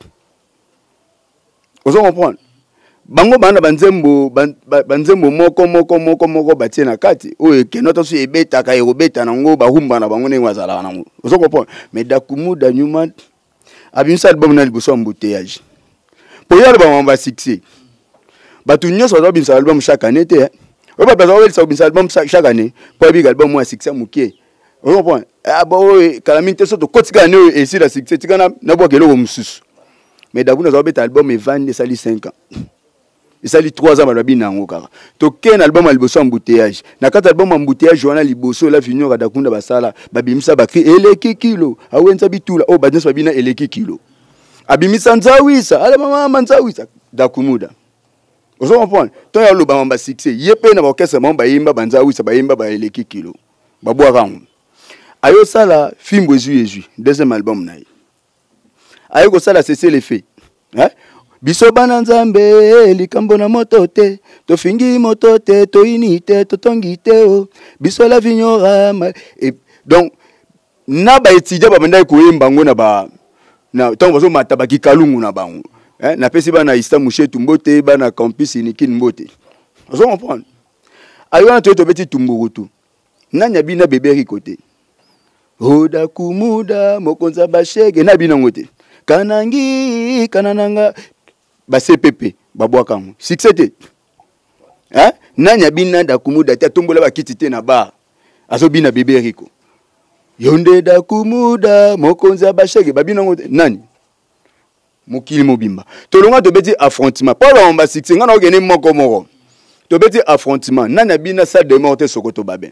ozo comprendre? Bango bana banzembo, banzembo moko moko moko moko batie na kati oyo ekende ata so ebetaka, ekobeta nango barumba na bango ndenge bazalaka nango, ozo comprendre? Mais Dakumuda Newman abimisa album na liboso ya embouteillage po ye aloba mama basuccès. Bato nyonso baza kobimisa album chaque année te. Oyo bato baza kobelisa kobimisa album chaque année po abika album oyo ya succès moke, ozo comprendre? Ah bon, oyo kala mingi te, so tokoti kaka ne oyo esila succès, tika nabwaka eloko mosusu. Mais Dakuna aza kobeta album evandi, esali 5 ans, esali 3 ans, bato babina yango kaka. Tokei na album ya liboso ya embouteillage. Na kati album ya embouteillage wana liboso la Vignora, Dakunda basala, babimisa bacri eleki kilo, awenza bitula oyo bato nyonso babina eleki kilo. Abimisa nzawisa, ala mama nzawisa, Dakumuda, ozo comprendre? To ya loba mamba succès, ye mpe na baorchestre bango bayemba banzawisa, bayemba baeleki kilo, babwaka yango. Ayosala fimbo ezwi ezwi, deuxième album na ye, aye kosala cessez le fait, hein? Biso bana Nzambe, likambo na moto te, tofingi moto te, toyini te, totongi te o biso la Vignora. Et donc na baétudiant babandaki koyemba yango na ba na ntango bazomata bakikalungu na bango. Eh, napesi bana ista mushetu mbote, bana campus inikin mbote. Ozo comprendre? Ayo wana toye tobeti tumburutu. Nani abina bebe Rico te? Oda kumuda mokonzi ya bashege na bina yango te. Kanangi kanananga ba CPP babwaka yango. Succès te. Hein? Nani abina dakumuda te atombola bakiti te na bar. Azobina bebe Rico. Yonde dakumuda mokonzi ya bashege babina yango te. Nani? Mokili mobimba. Tolonga tobeti affrontement. Mpo bango ba succès nga na okende moko moko. Tobeti affrontement. Nani abina salle de mort te Sokoto Babin.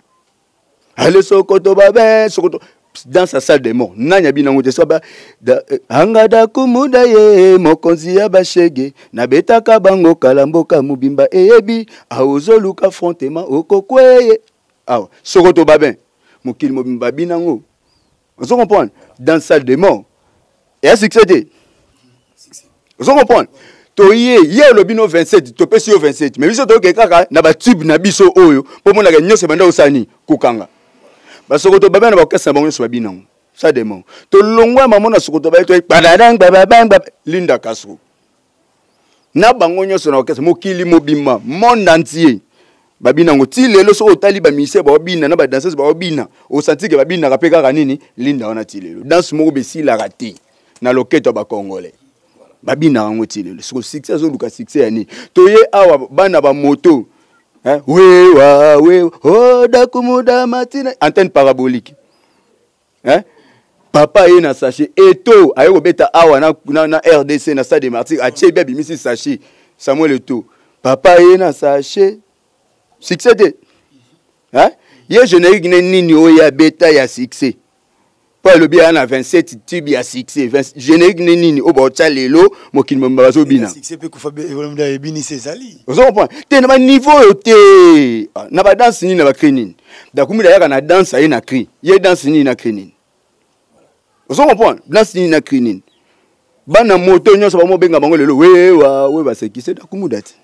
Ale Sokoto Babin, Sokoto dans sa salle de mort. Nani abina ngo te so ba da, eh, anga da kumuda ye mokonzi ya bashege nabetaka bango kala mboka mobimba eyebi aozoluka affrontement okokweye awa Sokoto Babin mokili mobimba babina ngo. Ozo comprendre? Dans salle de mort. Et succès te. Ozo comprendre? Toye ye olobi no 27 topesi yo 27 mais biso toke kaka na ba tube na biso oyo mpo monaka nyonso ebanda kosala nini kokanga basokoto babe na baorchestre na bango nyonso babina yango ça demande tolongwa mamo na sokoto baye toye badadang bababang Linda Castro na bango nyonso na orchestre mokili mobimba monde entier babina yango ti lelo soki otali ba musicien baobina na ba danseuse baobina osanti ke babinaka mpe kaka nini linda wana ti lelo danse moko besilaka te na loketo ya bacongolais babinaka yango ti lelo. Siko succès azoluka succès ya nini? Toye awa bana bamoto eh, wewa wewa oh, dakumuda matina antenne parabolique eh? Papa ye na sachet eto aye kobeta awa na RDC na stade de Martyrs atie bi abimisi sachet Samuel Eto papa ye na sachet succès te hein? Ye générique ne nini oyo abeta ya succès po alobi aya na 27 tube ya succès générique ne nini oyo baotya lelo mokili mobimba bazobina. Succès mpe kufa ebinisi ezali. Ozo comprendre te na baniveau oyo te na badanse nini na bacri nini Dakumida ayaka na danse aye na cri ye danse nini na cri nini ozo comprendre danse nini na cri nini bana moto nyonso bamobenga bango lelo wewa we basekise Dakumuda te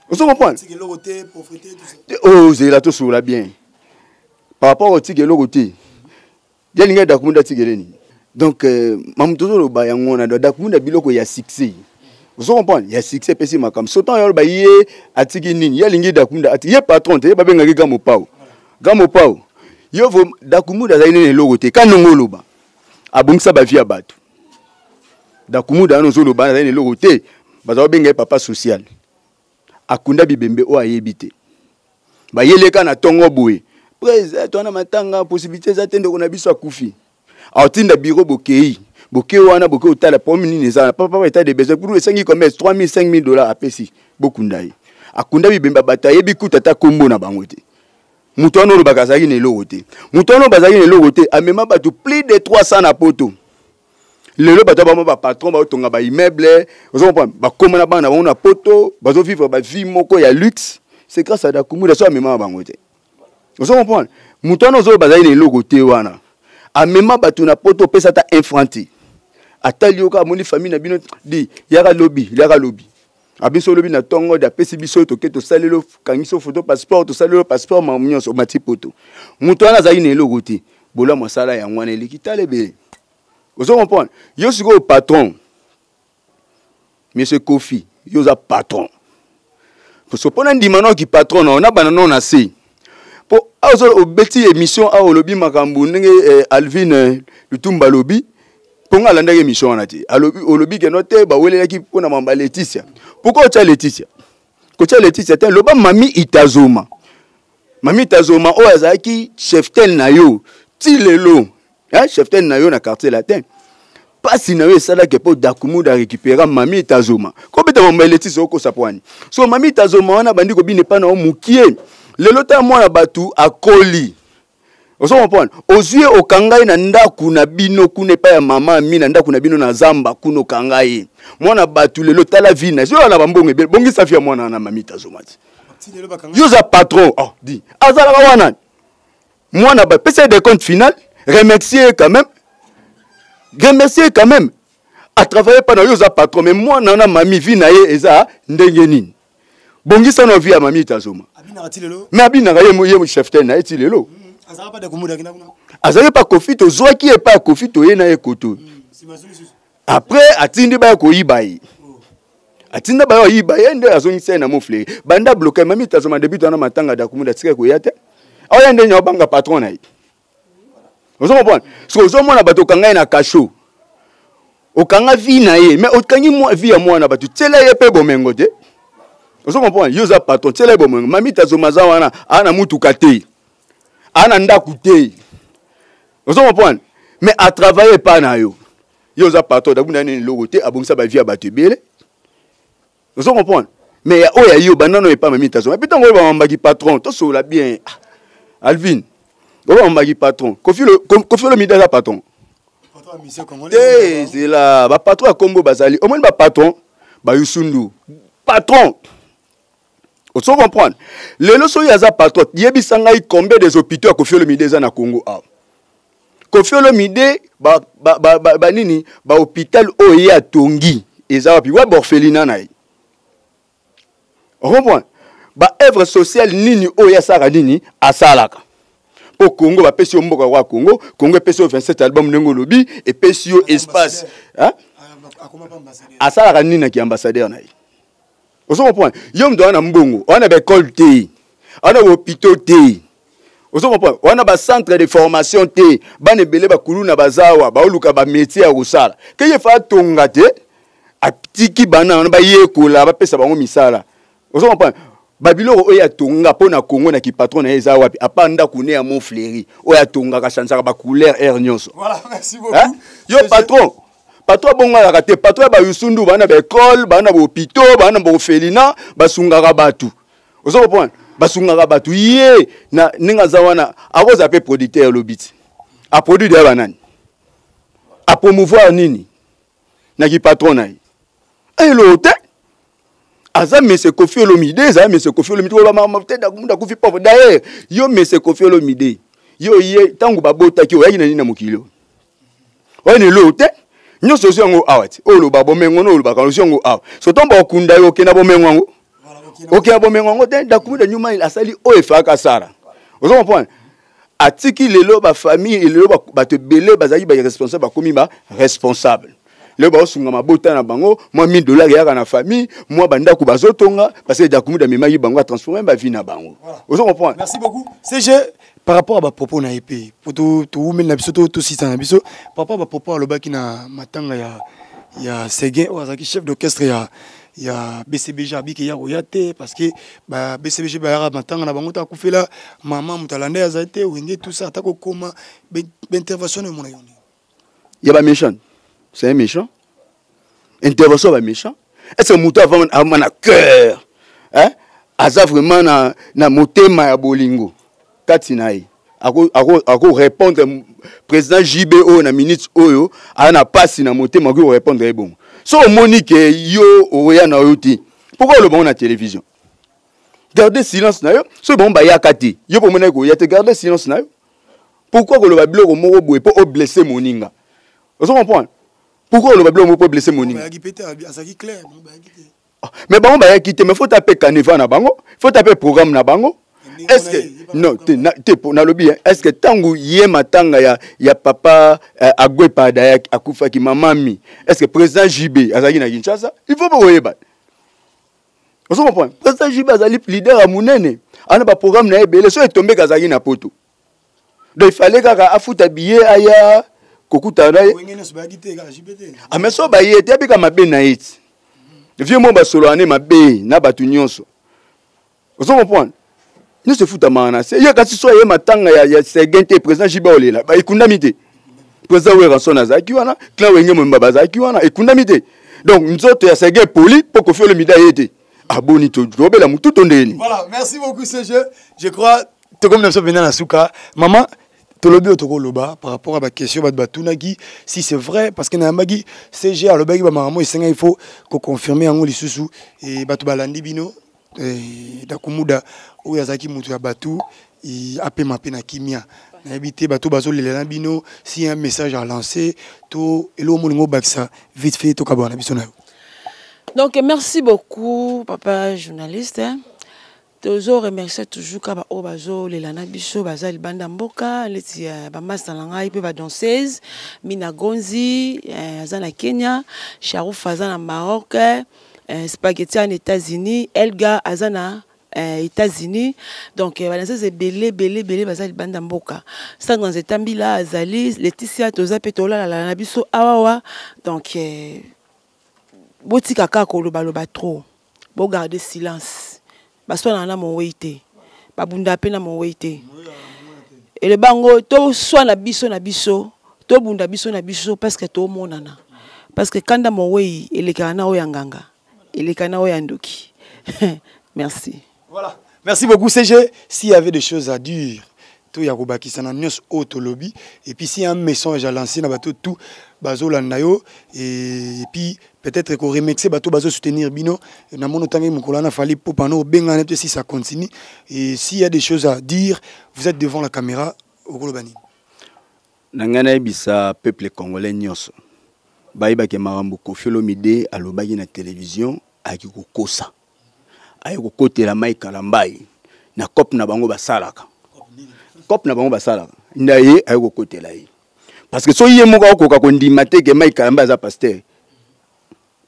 ozo comprendre oyo ozela tosolola bien par rapport otika eloko te ye alingi Dakumuda atikele nini donc mamu tozoloba yango wana Dakumuda biloko ya succès ozo comprendre ya succès epesi makambo so ntango yaloba ye atiki nini ye alingi Dakumuda ati ye patron te ye babengaki Gamopao Gamopao yo vo Dakumuda azali nini eloko te ka ndongo oloba abongisa bavie ya bato Dakumuda wana ozoloba azali na eloko te baza kobenga ye papa social akunda bibembe oyo ayebi te bayeleka na ntongo boye prese towana matanga possibilité eza te ndeko na biso akufi aotinda bureau bokei bokei wana bokei otala problème nini eza papa papa état de besoin pour esengi combien 3000 5000 dollars apesi bokunda ye akunda bibembe bato ayebi kuta ata kombo na bango te moto wana olobaka azalaki na eloko te moto wana oyo azalaki na eloko te amema bato plus de 300 na poto lelo bato bango bapatron baotonga baimmeuble ozo comprendre bakóma na bana na bango na poto bazovivre bavie moko ya luxe c'est grâce à Dakumuda so amemaka bango te ozo comprendre moto wana ozoyo bazali na eloko te wana amema bato na poto opesa ata un franc te atali yo kaka amoni famille na bino di yaka lobi yaka lobi abiso olobi na ntongo de apesi biso toke tosaleli kangisi photo passeport tosaleli passeport makambo nyonso omati poto moto wana azalaki na eloko te bolamu asala yango wana eleki tala ebele ozo comprendre yo sikoyo patron monsieur Kofi yo oza patron parce que mpona ndima naoki patron nao nabanda nao na se mpo awa ozo obeti émission awa olobi makambo ndenge eh, Alvin eh, Lutumba alobi mpo nga alandaki émission wana te alobi olobi keno te bawelelaki mpona mamba Leticia pourquoi otya Leticia kotya Leticia te loba mami Itazoma mami Itazoma oyo azalaki cheftaine na yo ti lelo eh, cheftaine na yo na quartier latin pasi na yo esalaki mpo Dakumuda récupéra mami Itazoma kobeta mamba ya Leticia okosa pwani so mami Itazoma wana bandi kobina epai na yo mokie lelo ta mwana bato akoli ozo comprendre ozwi ye okanga ye na ndako na bino kuna epai ya mama ami na ndako na bino na zamba kuna okanga ye mwana bato lelo tala vie na yo na bambongo ebele bongisa vie ya mwana wana mami Itazoma ti yo oza patron oh, di azalaka wana mwana ba pesa ye décompte final remercier ye quand même remercier ye quand même atravaille pa na yo oza patron mais mwana wana mami vie na ye eza ndenge nini bongisa na vie ya mami Itazoma mais abinaka ye ye chef te na ye ti lelo azalaki pa Kofi tozwaki ye pa Kofi toye na ye koto après atindi baya koyiba ye. Atinda bayo ayiba ye nde azongisa ye na mofleri. Banda bloqué mami tazoma début wana matanga dakumuda tika koya te. Aoya nde nyawo banga patron na ye. Ozo comprendre? Soki ozomona bato okanga ye na cachot. Okanga vie na ye, mais okangi vie ya mwana bato, tiela ye pe bomengo te. Ozo comprendre? Yo oza patron, tiela ye bomengo. Mami tazoma aza wana, aa na mutuka te. Aa na ndako te. Ozo comprendre? Mais a travailler epa na yo. Yo oza patron, dakunda nini eloko te, abongisa ba vie ya bato ebele. Ozo comprendre? Mais ya oyo ya yo banda no epa mami tazoma. Puis tango oyo bamambaki patron, tosolola bien. Ah, Alvin, oyo bamambaki patron. Koffi Koffi Olomide aza patron. Te, zela, ba patron ya kombo bazali. Omoni ba patron ba Youssou Patron. Ozo comprendre? Lelo soki aza patron, yebisa ngai combien des hôpitaux ya Koffi Olomide eza na Congo awa. Koffi Olomide ba ba ba, ba, ba nini ba hôpital oyo ye atongi eza wapi? Wapi orphelinat na ye? Comprendre? Ba œuvre sociale nini oyo ye asalaka nini asalaka? Po Congo bapesi yo mboka kwa Congo, Congo epesi yo 27 album ndenge olobi, epesi yo espace. Hein? Asalaka nini na ki ambassadeur na ye? Ozo comprendre? Yo moto wana mbongo, wana ba école te, wana ba hôpitaux te. Ozo comprendre? Wana ba centre de formation te, bana ebele ba kuluna bazawa, baoluka ba métier ya kosala. Ke ye fa tonga te, atiki bana wana bayekola, bapesa bango misala. Ozo comprendre? Ba biloko oyo atonga mpo na Congo na ki patron na ye eza wapi? A part ndako ne ya Montfleury oyo atongaka, changeaka ba couleur air nyonso. Voilà, merci beaucoup. Hein? Yo patron, patron abongalaka te, patron ya ba Youssou bana ba école, bana ba hôpitaux, bana ba orphelinat, basungaka bato. Ozo comprendre? Basungaka bato ye na ndenge aza wana akozala mpe producteur lobi ti. A produit deya banani? A promouvoir nini? Na ki patron na ye. Eloko te. Aza monsieur Koffi Olomide, ezala monsieur Koffi Olomide, oyo ba mama te da kufi pauvre. D'ailleurs, yo monsieur Koffi Olomide, yo ye tango babotaki oyaki na nini na mokili oyo? Oyo na eloko te. Nyonso ozwi yango awa ti. Oyo oloba bomengo no olobaka ozwi yango awa. So ntango bakunda yo okenda bomengo yango. Okenda bomengo yango te, Dakumuda Nyuma asali oyo efaka asala. Ozo comprendre? Atiki lelo ba famille lelo bato ebele bazalaki ba irresponsable bakomi ba responsable. Lelo baosunga mabota na bango, mwa 1000 dollars eyaka na famille, mwa bandako bazotonga parce que Dakumuda amemaki bango a transformer ba vie na bango. Ozo comprendre? Merci beaucoup. CG par rapport à ba propos na EP, pour tout tout na biso tout sisa na biso, par rapport à ba propos alobaki na matanga ya ya Seguin oyo azalaki chef d'orchestre ya ya BCBG abiki ya koya te parce que ba BCBG bayaka matanga na bango ta kufela mama moto alanda ya azali te wenge tout ça ata kokoma ba intervention na mona yo ya ba méchant, c'est un méchant intervention ba méchant. Est-ce que moto avant avant na cœur, hein, aza vraiment na na motema ya bolingo kati na ye ako ako ako répondre président JB oyo na minute oyo aza na pasi na motema akoki korépondre ye bongo. So omoni ke yo oya na yo te, pourquoi oloba ngo na télévision? Garder silence na yo. Soki bango bayaka te, yo mpo omonaki koya te, garder silence na yo. Pourquoi koloba biloko moko boye mpo oblesse moninga? Ozo comprendre? Pourquoi oloba biloko moko mpo oblesse moninga? Bayaki pe te, azalaki clair, bango bayaki te. Ah, mais bango bayaki te, mais faut taper canevas na bango, faut taper programme na bango. Est-ce que non te na te po nalobi hein, est-ce que tangu ye matanga ya ya papa Agwe Padayak akufaki mamami, est-ce que président JB azalaki na Kinshasa? Il faut pas koyeba. Ozo comprendre? Président JB azali leader ya munene, ana ba programme na ye ebele, so etombeka azalaki na poto. Donc il fallait kaka afuta billet aya kokutana na ye. Wenge nyonso bayaki te, kaka JB te. Ah, mais so baye te, abika mabe na ye ti. Vieux mo basolo ane mabe na bato nyonso. Ozo comprendre? Nyonso efutamaka na se. Ye kasi so aye matanga ya Seguin te, président JB olela, ba ekundami te. Président Werrason azalaki wana, clan Wenge Mwemba bazalaki wana, ekundami te. Donc nzoto ya Seguin poli po Koffi Olomide aye te. Aboni to tobela mutu to ndeni. Voilà, merci beaucoup CG. Je crois tokomi na biso mpenza na suka. Maman, tolobi oyo tokoloba par rapport à ba question bato batunaki si c'est vrai parce que nayambaki CG alobaki ba makambo esengaki il faut ko confirmer yango lisusu et bato balandi bino et Dakumuda oyo azalaki moto ya bato apema mpe na kimia. Nayebi te bato bazolela na bino si un message à lancer to eloko molingo obakisa vite fait tokabwana na biso na yo. Donc merci beaucoup papa journaliste. Hein. Tozo remercier toujours kaba oyo bazolela na biso baza libanda mboka leti ya ba master na ngai pe ba danseuse Mina Gonzi aza na Kenya, Sharouf aza na Maroc, eh, spaghetti en États-Unis, Elga aza na eh, États-Unis. Donc eh, badanseuse ebele ebele ebele baza libanda mboka. Sandra Nzeta Mbila azali, Laetitia toza pe tolalala na biso awawa. Donc eh, botika kaka kolobaloba trop, bogarde silence. Baswanaka na mowei te, babunda mpe na mowei te. Eloba yango toswana biso na biso, tobunda biso na biso parce que tomonana. Parce que kanda mowei elekaka na oyo ya nganga, eleka na oyo ya ndoki. Merci. Voilà. Merci beaucoup CG. S'il y avait des choses à dire, tout ya kobakisa na nyonso oyo tolobi et puis s'il y a un message à lancer na bato tout bazolanda yo et puis peut-être ko remercier bato bazo soutenir bino na mono tangi mokolo wana fali popa no obengana te si ça continue et s'il y a des choses à dire, vous êtes devant la caméra, okoloba nini? Na ngai nayebisa peuple congolais nyonso bayebake makambo Koffi Olomide alobaki na television ayaki kokosa, aye kokotela Mike Kalambay na cop na bango basalaka, cop na bango basalaka nde aye aye kokotela ye parce que soki ye moko akokoka kondima te ke Mike Kalambay aza pasteur,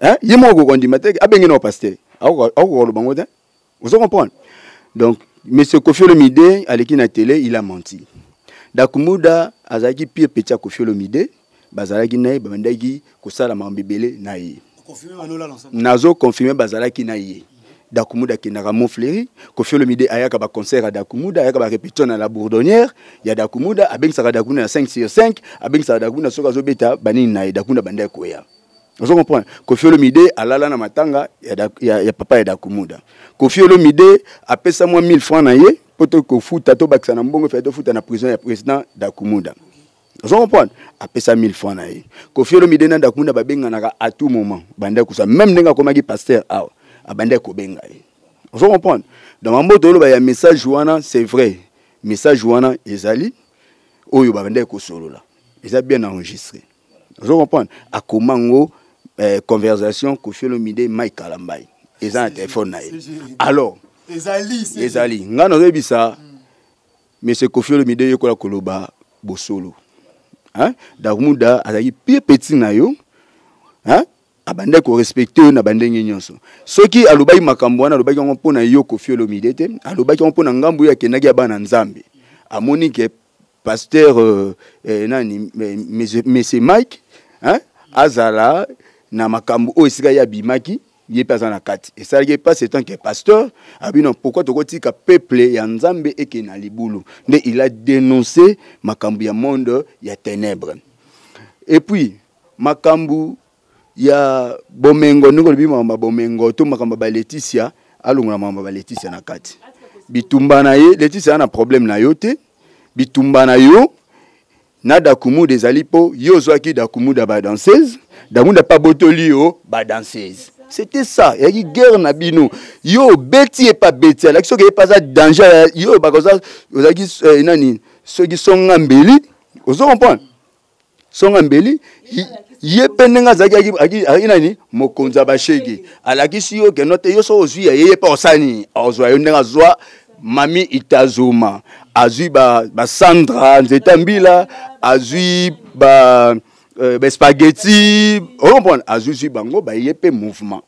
hein, ye moko akokoka kondima te abenge na pasteur, akokoka koloba ngo te. Vous comprenez? Donc monsieur Koffi Olomide aleki na télé, il a menti. Dakumuda azalaki pire petit ya Koffi Olomide, bazalaki na ye, babandaki kosala makambo ebele na ye. Nazo confirmer bazalaki na ye. Dakumuda akendaka Montfleury, Koffi Olomide ayaka ba concert ya Dakumuda, ayaka ba répétition na la Bourdonnière ya Dakumuda, abengisaka Dakumuda na 5 sur 5, abengisaka Dakumuda soki azobeta banini na ye, Dakumuda bandaki koya. Ozo comprendre? Koffi Olomide alala na matanga ya, ya, ya papa ya Dakumuda. Koffi Olomide apesa mwa 1000 francs na ye po to kofuta to bakisa na mbongo fallait tofuta na prison ya président Dakumuda. Ozo comprendre? Apesa 1000 francs na ye. Koffi Olomide na Dakumuda babenganaka à tout moment. Banda kusa même ndenge akomaki pasteur awa, abanda kobenga ye. Ozo comprendre? Donc mambo toloba ya message wana c'est vrai. Message wana ezali oyo babanda kosolola. Eza bien enregistré. Ozo comprendre? Akoma ngo eh, conversation Koffi Olomide Mike Kalambay. Eza na téléphone na ye. Alors, ezali ezali nga nazoyebisa monsieur Koffi Olomide yekola koloba bosolo. Hein? Dakumuda azalaki pire petit na yo. Hein? Abandaki korespecte yo na bandenge nyonso. Soki alobaki makambo wana, alobaki yango mpo na yo Koffi Olomide te, alobaki yango mpo na ngambo oyo akendaki ya bana Nzambe. Amoni ke pasteur eh, nani monsieur Mike, hein, azala na makambo oyo esika ye abimaki, ye mpe aza na kati. Esalaki ye mpasi etant que pasteur, abi non, pourquoi tokotika peuple ya Nzambe ekende na libulu? Nde il a dénoncé makambo ya monde ya ténèbres. Et puis makambo ya bomengo, ndenge olobi makambo ya bomengo to makambo ya ba Laetitia, alongola makambo ya ba Laetitia na kati. Bitumba na ye, Laetitia aza na problème na yo te. Bitumba na yo na Dakumuda ezali po yo ozwaki Dakumuda ba danseuse, Dakumuda pa botoli yo ba danseuse. C'était ça, il y a guerre na bino. Yo beti et pas beti, alaki soki pas za danger, yo bakoza ozaki eh, nani, soki songa mbeli, ozo comprendre? Songa mbeli ye pe ndenge azalaki azalaki nani mokonzi ya bashege, alakisi yo ke note yo soki ozwi ya ye, ye pe osala nini, ozwa yo ndenge azwa Mami Itazoma, azwi ba, ba Sandra Nzeta Mbila, azwi ba, ba spaghetti, o comprendre, azwi zwi bango ba ye pe mouvement.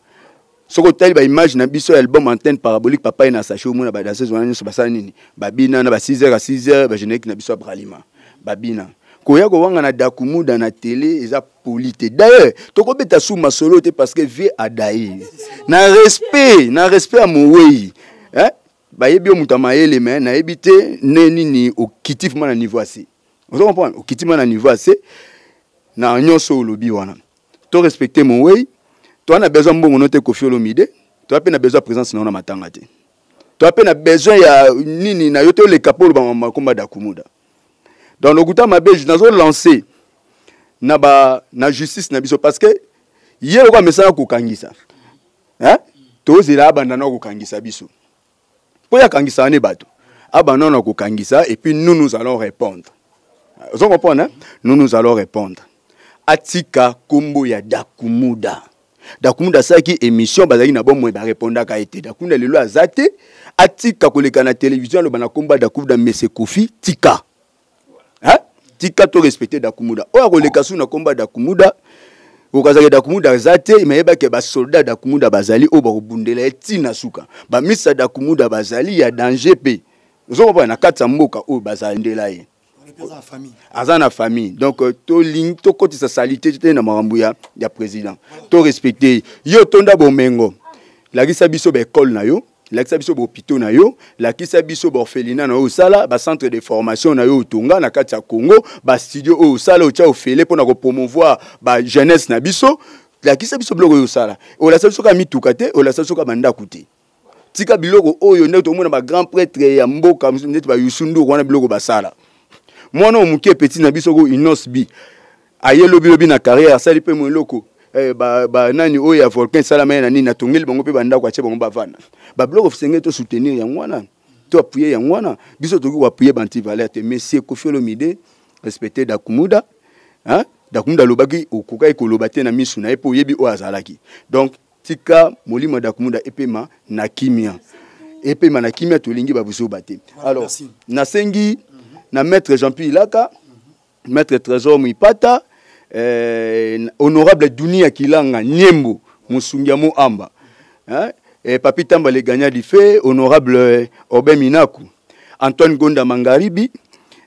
Soki otali ba image na biso ya album antenne parabolique papa ye na sachet, omona ba danseuse wana nyonso basala nini, babina na ba 6 heures à 6 heures ba générique na biso ya Bralima babina. Koya kowanga na Dakumuda na télé eza poli te. D'ailleurs tokobeta sous masolo te parce que vieux Adaye na respect, na respect ya mowei, hein, bayebi yo moto ya mayele, mais nayebi te ne nini okiti vraiment na niveau assez. Ozo comprendre? Okiti vraiment na niveau assez na nyonso olobi wana. To respecter mowei, to na besoin mbongo no te Koffi Olomide, to pe na besoin présence na yo na matanga te. To pe na besoin ya nini na yo te oleka po oloba makomba Dakumuda. Donc lokuta mabe nazo lancer na ba na justice na biso parce que ye lokola mesana kokangisa, hein, tozela abanda na kokangisa biso po ya kangisa ne bato abanda na kokangisa et puis nous nous allons répondre. Vous comprenez, hein? Nous nous allons répondre. Atika kombo ya Dakumuda. Dakumuda asalaki émission bazalaki na bomoi ba répondaka ete Dakumuda lelo aza te, atika koleka na télévision aloba na kombo ya Dakumuda Monsieur Koffi tika. Hein? Tika to respecter Dakumuda. Oyo akoleka su na kombo ya Dakumuda. Okazaki Dakumuda aza te, me yebaki basoldat Dakumuda bazali oyo bakobundela ye ntina suka. Bamisa Dakumuda bazali ya danger mpe ozo comprendre na kati ya mboka oyo bazandela ye aza na famille. Donc euh, tolingi tokotisa salite te na makambo ya, ya président, to respecte ye. Yo tonda bomengo, lakisa biso baekole na yo, lakisa biso bahôpitaux na yo, lakisa biso baorphelinat na yo osala, bacentre de formation na yo otonga na kati ya Congo, bastudio oyo osala otya ofele mpona kopromouvoir bajeunesse na biso. Lakisa biso biloko oyo osala. Olakisa biso kaka mituka te, olakisa biso kaka bandako te. Tika biloko oyo ndenge tomona bagrand prêtre ya mboka neti bayusu nduku wana, biloko basala. Mwana oyo moke petit na biso ko Inos B aye lobilobi na carrière, asali mpe mo eloko eh, ba, ba nani oyo ya volcan esalama ye na nini, atongeli bango mpe bandako, atie bango bavanda. Babiloko senge to soutenir yango wana, to appuyer yango wana. Biso tokoki koappuyer bantivaleur te. Monsieur Koffi Olomide, respecte Dakumuda, hein? Dakumuda alobaki, okokaki koloba te na misu na ye mpo oyebi oyo azalaki. Donc tika molimo ya Dakumuda epema na kimia, epema na kimia. Tolingi babuzoba te. Alors nasengi na maître Jean-Pierre Ilaka, maître Trésor Muipata, honorable Dunia Kilanga Niembo Musungia Moamba, hein? Eh, Papi Tamba le gagnant du fait, honorable Obin Minaku, Antoine Gonda Mangaribi,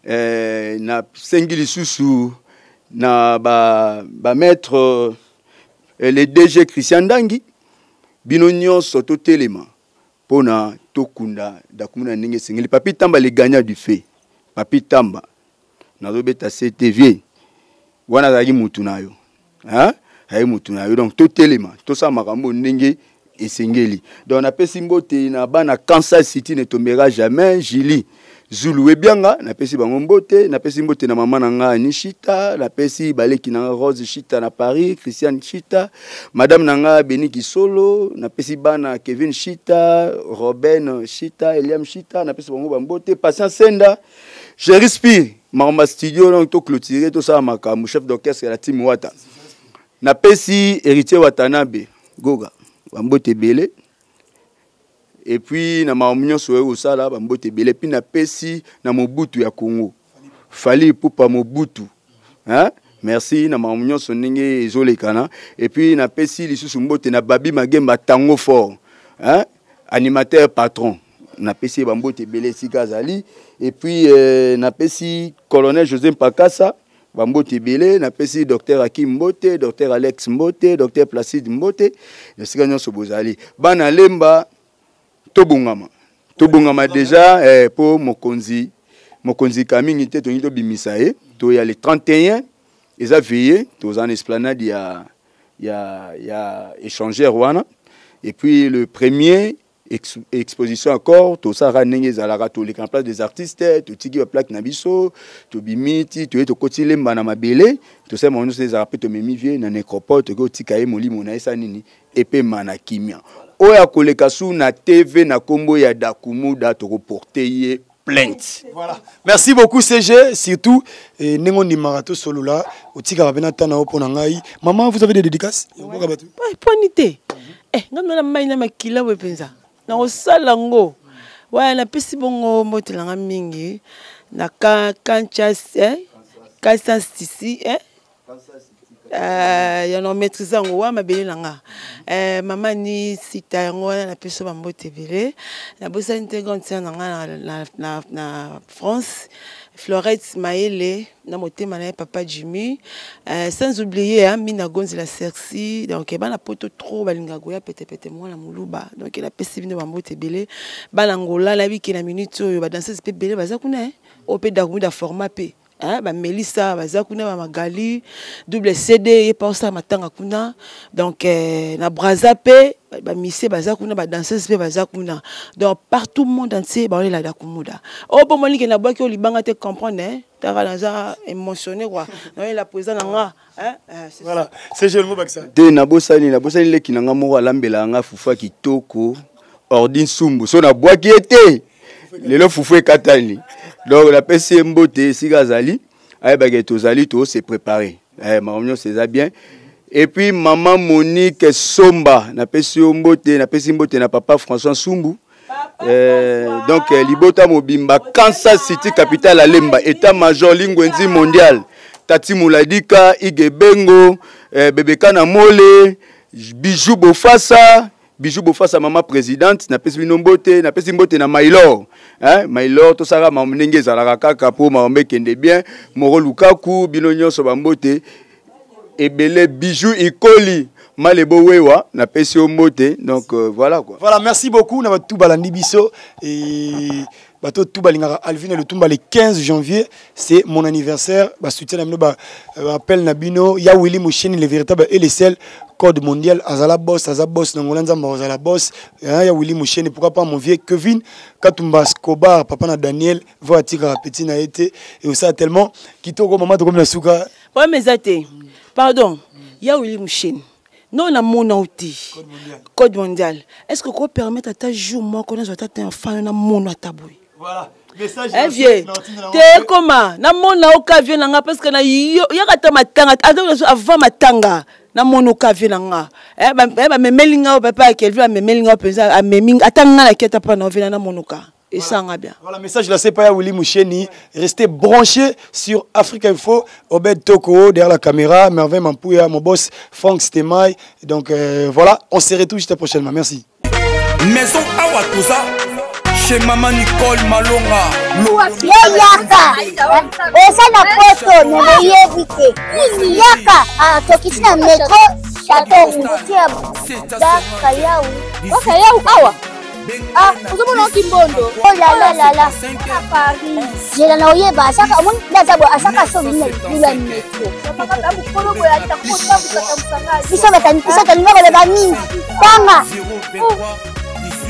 na sengi lisusu na ba, ba maître le DG Christian Ndangi, bino nyonso totelema mpona tokunda Dakumuda ndenge esengeli. Papi Tamba le gagnant du fait, Papi Tamba nazobeta CTV wana azalaki mutu na yo, hein? Azalaki mutu na yo. Donc totelema, tosala makambo ndenge esengeli. Donc napesi mbote na bana Kansas City, ne tombera jamais, Julie Zulu Ebianga, napesi bango mbote. Napesi mbote na mama na nga Annie Shita, napesi baleki na nga Rose Shita na Paris, Christiane Shita, madame na nga Beni Kisolo, napesi bana Kevin Shita, Robin Shita, Eliam Shita, napesi bango bambote. Patience Senda, je respire makambo ya studio, donc toclôturer, tosala makambo. Chef d'orchestre ya la team Wata, napesi Héritier Watanabe Goga bambote ebele. Et puis na makambo nyonso oyo kosala, bambote ebele. Puis napesi na Mobutu ya Congo, Fally Ipupa Mobutu, hein? Merci na makambo nyonso ndenge ezolekana. Et puis napesi lisusu mbote na Babi Magemba Tango Fort, hein? Animateur patron, napesi ye bambote ebele esika azali. Et puis napesi colonel José Mpakasa bambote ebele. Napesi docteur Akim mbote, docteur Alex mbote, docteur Placide mbote esika nyonso bozali. Bana Lemba, tobongama, tobongama déjà po mokonzi, mokonzi ka mingi te, tolingi tobimisa ye. Toya le 31, eza veille, toza na esplanade ya échangeur wana. Et puis le premier exposition encore, tosalaka ndenge ezalaka, toleka na place des artistes, totiki baplaque na biso, tobimi ti toye, tokoti Lemba na mabele, tosala bango nyonso ezalaka mpe tomemi vie na nécropole, tokoki kotika ye molimo na ye sa nini epema na kimia. Oyo akoleka su na TV na nkombo ya Dakumuda, tokoporte ye plainte. Voilà. Merci beaucoup CG, surtout et ndenge ndimaka to solola otikaka pe na tana opo na ngai. Maman, vous avez des dédicaces? Mboka bato. Poni te. Eh, ngai na mai na makila boye mpenza. Na kosala yango. Wana napesi bongo mbote na nga mingi na Kansas, eh? Kansas City, eh? Ya na maîtrise yango wa mabele na nga, mama ni sita yango wana, napesi bambote ebele. Nabosani te grande sœur na nga na France, Florette Maele na motema na ye papa Jimmy, sans oublier hein, Mina Gonzi la sexy. Donc bana poto trop balingaka koya petepete, mwana moluba. Donc napesi bino bambote ebele. Bana Ngola, nayebi ke na minute oyo badanseuse mpe ebele baza kuna, eh? Oyo mpe Dakumuda format mpe, hein, bamelisa baza kuna, bamagali double CD ye pa osala matanga kuna. Donc na Braza mpe bamisie baza kuna, badanseuse mpe baza kuna. Donc partout, monde entier baolela Dakumuda. Oyo mpo monike nabwaki oyo libanga te, comprendre, hein? Taka naza émotionné quoi, naoyela président na nga, hein? C'est Voilà, CG Longo Bakisa. Te, nabosani leki na nga moko alambelaka nga fufu ya kitoko, Ordi Nsumbu. So nabwaki ye te lelo, fufu ekatani. Donc napesi ye mbote esika azali, ayebaki tozali tose préparer, makambo nyonso eza bien. Et puis mama Monique Somba, napesi yo mbote. Napesi mbote na papa François Nsumbu. Donc libota mobimba, Kansas City capitale, Alemba, état major Lingwenzi mondial. Tati Muladika, Ige Bengo, eh, Bebeka na Mole, Bijou Bofasa, Bijou Bofasa mama présidente, napesi bino mbote, napesi mbote na Mailor. Hein, Mailor tosala makambo ndenge ezalaka kaka mpo makambo ekende bien. Moro Lukaku, bino nyonso ba mbote ebele. Bijou Ikoli, Malebo Wewa, napesi yo mbote. Donc voilà quoi. Voilà, merci beaucoup na bato balandi biso et bato tout balingaka Alvin Lutumba. Le 15 janvier, c'est mon anniversaire. Ba soutien na bino, ba appel na bino. Ya Willy Musheni, le véritable et le seul code mondial, azala boss, aza boss na ngola nzamba, azala boss, hein, ya Willy Musheni. Pourquoi pas mon vieux Kevin Katumba Scobar, papa na Daniel va atika petit na été et ça tellement kitoko. Mama, tokomi na suka. Problème eza te, pardon. Ya Willy Musheni, non, namona o te, code mondial. Est ce que ko permettre ata jour moko nazwa ata te enfant namona ata boye? Voilà. Message. Eh vieux, te koma namona oka vieux na nga, parce que na yo yaka ata matanga, ata avant matanga namona oka vieux na nga. Eh, bamemeli nga oyo papa ya Kelvin amemeli nga mpenza, amemi ata nga naki ata mpa na ovena namona oka esanga bien. Voilà, message là, c'est pas Willy Moucheni. Restez branchés sur Afrique Info. Obed Toko derrière la caméra, Merveille Mampouya, mon boss Franck Stemay. Donc voilà, on se retrouve juste prochainement. Merci. Maison Awa Toza, chez Maman Nicole Malonga. Yo yaka, oza na poto me boyebi te. Yaka, tokiti na métro Château Rouge, Bakayau. Bakayau awa. Ah, ozomona okimbondo. Oh la la la la. Na Paris. Zela na oyeba asaka omoni nde aza boye, asaka so bino na libulu ya metro. Biso biso tolinga koloba mingi. Tanga.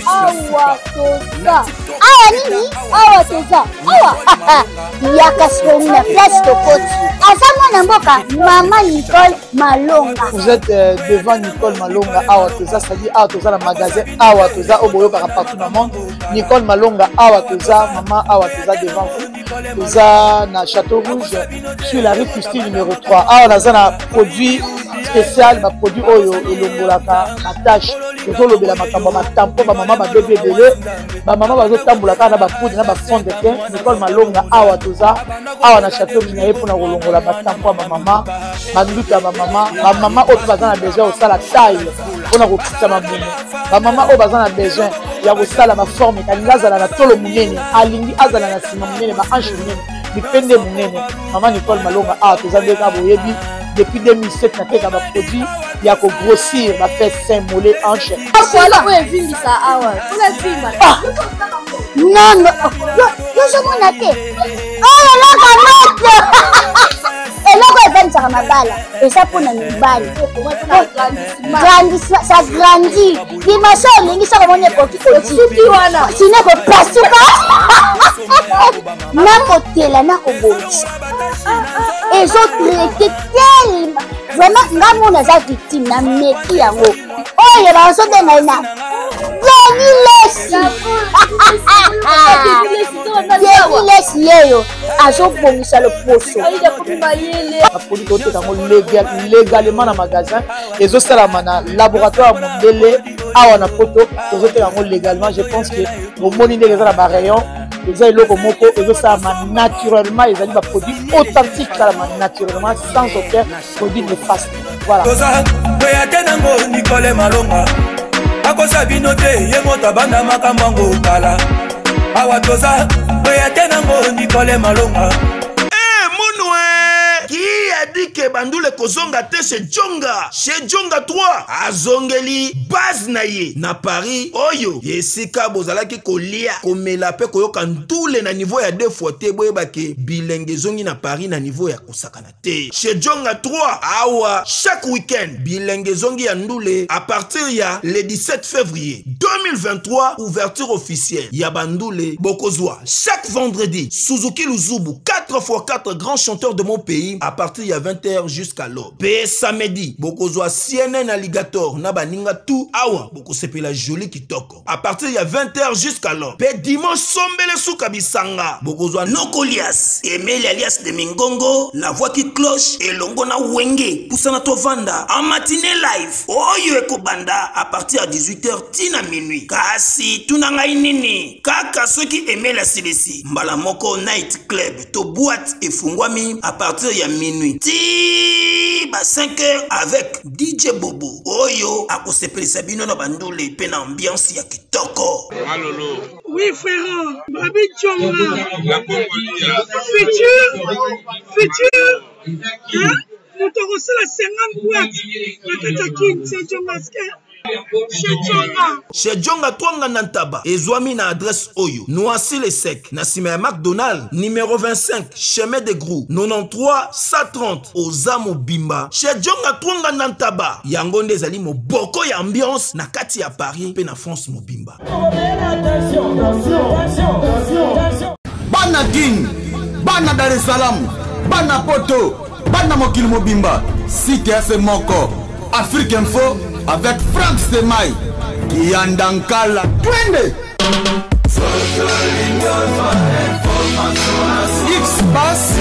Awa toza. Awa nini? Awa toza. Awa. Yaka sikoyo na place tokoti. Aza mwana mboka Mama Nicole Malonga. Vous êtes devant Nicole Malonga awa toza, c'est-à-dire awa toza na magasin awa toza oyo boyokaka partout na monde. Nicole Malonga awa toza, mama awa toza devant vous. Toza na Château Rouge sur la rue Christine numéro 3. Awa naza na produit spécial, ba produit oyo elongolaka ba tâche. Tozolobela makambo ya matampo, ba mama babebi ebele, ba mama bazotambola kaka na ba poudre na ba fond de teint. Nicole Malonga awa toza awa na Château Rouge na ye mpona kolongola batampo ya bamama, banduta ya bamama, bamama oyo mpe baza na besoin ya kosala taille mpona kokitisa mabumu, bamama oyo baza na besoin ya kosala baforme, alingi azala na tolo monene, alingi azala na nsima monene, ba hanche monene, mipende monene. Mama Nicole Malonga awa toza nde kaka boyebi depuis 2007 nateka baproduit ya kogrossir bafesse, sein, mollet, hanche. Voilà, oyo evimbisa awa mpona evimba. Non, non, yozomona te oyo eloko moto, eloko evandisaka mabala eza mpona mibali. Grandissement, ça grandit, dimension olingi soko omoni ekoki osuki wana sino ekopasuka nakotela nakobongisa, ezotraite tellement vraiment. Nga mona aza victime na meki yango oyo bazobenga ye na Denis Lesi. Denis Lesi yeyo azobongisa loposo. Baproduit toteka yango légalement na magasin, ezosalama na laboratoire ya mondele awa na poto. Tozoteka yango légalement. Je pense que bomoni ndenge eza na barayon. Eza eloko moko ezosalama naturellement, ezali baproduit authentique, esalama naturellement sans aucun produit néfaste. Voilà. Toza kweya te nango Nicole Malonga akosa bino te, ye moto abanda makambo yango kala. Awa toza kweya te nango Nicole Malonga. Eh, munwe qui a dit que bandule kozonga te chez Djonga, chez Djonga 3 azongeli base na ye na Paris oyo esika bozalaki kolia, komela mpe koyoka ndule na niveau ya deux fois te. Boyeba ke bilenge ezongi na Paris na niveau ya kosakana te. Chez Djonga 3 awa, chaque week-end bilenge ezongi ya ndule à partir ya le 17 février 2023, ouverture officielle ya bandule. Bokozwa chaque vendredi Suzuki Luzubu 4x4, grand chanteur de mon pays, à partir ya 20h jusqu'à l'aube. Pe samedi bokozwa CNN Alligator na baninga tout awa, bokosepela joli kitoko à partir ya 20h jusqu'à l'aube. Pe dimanche sombele suka bisanga, bokozwa Nokolias Emeli alias de Mingongo, la voix qui cloche, elongo na Wenge pusana tovanda en matinée live oyo ekobanda à partir ya 18h tina minuit. Kasi tuna ngai nini kaka soki Emeli asilisi mbala moko night club tobwa. Boîte efungwami à partir ya minuit ti ba 5 heures avec DJ Bobo oyo akosepelisa bino na bandule mpe na ambiance ya kitoko. Malolo. Oui frère, Babi Djonga. Futur, futur. Hein? Moto akosala 50 boîte na kati ya kin, c'est Djonga Chez Djonga Twanga na Ntaba ezwami na adresse oyo Noisy le Sec na nsima ya McDonald numéro 25 chemin de Grou 93 130 oza mobimba Chez Djonga Twanga na Ntaba yango nde ezali moboko ya ambiance na kati ya Paris mpe na France mobimba. Bana Kin, bana Dar es Salaam, bana Poto, bana mokili mobimba, site ya se moko, Afrique Info avec Franck Semai, Kiyanda Nkala, twende! X-Pass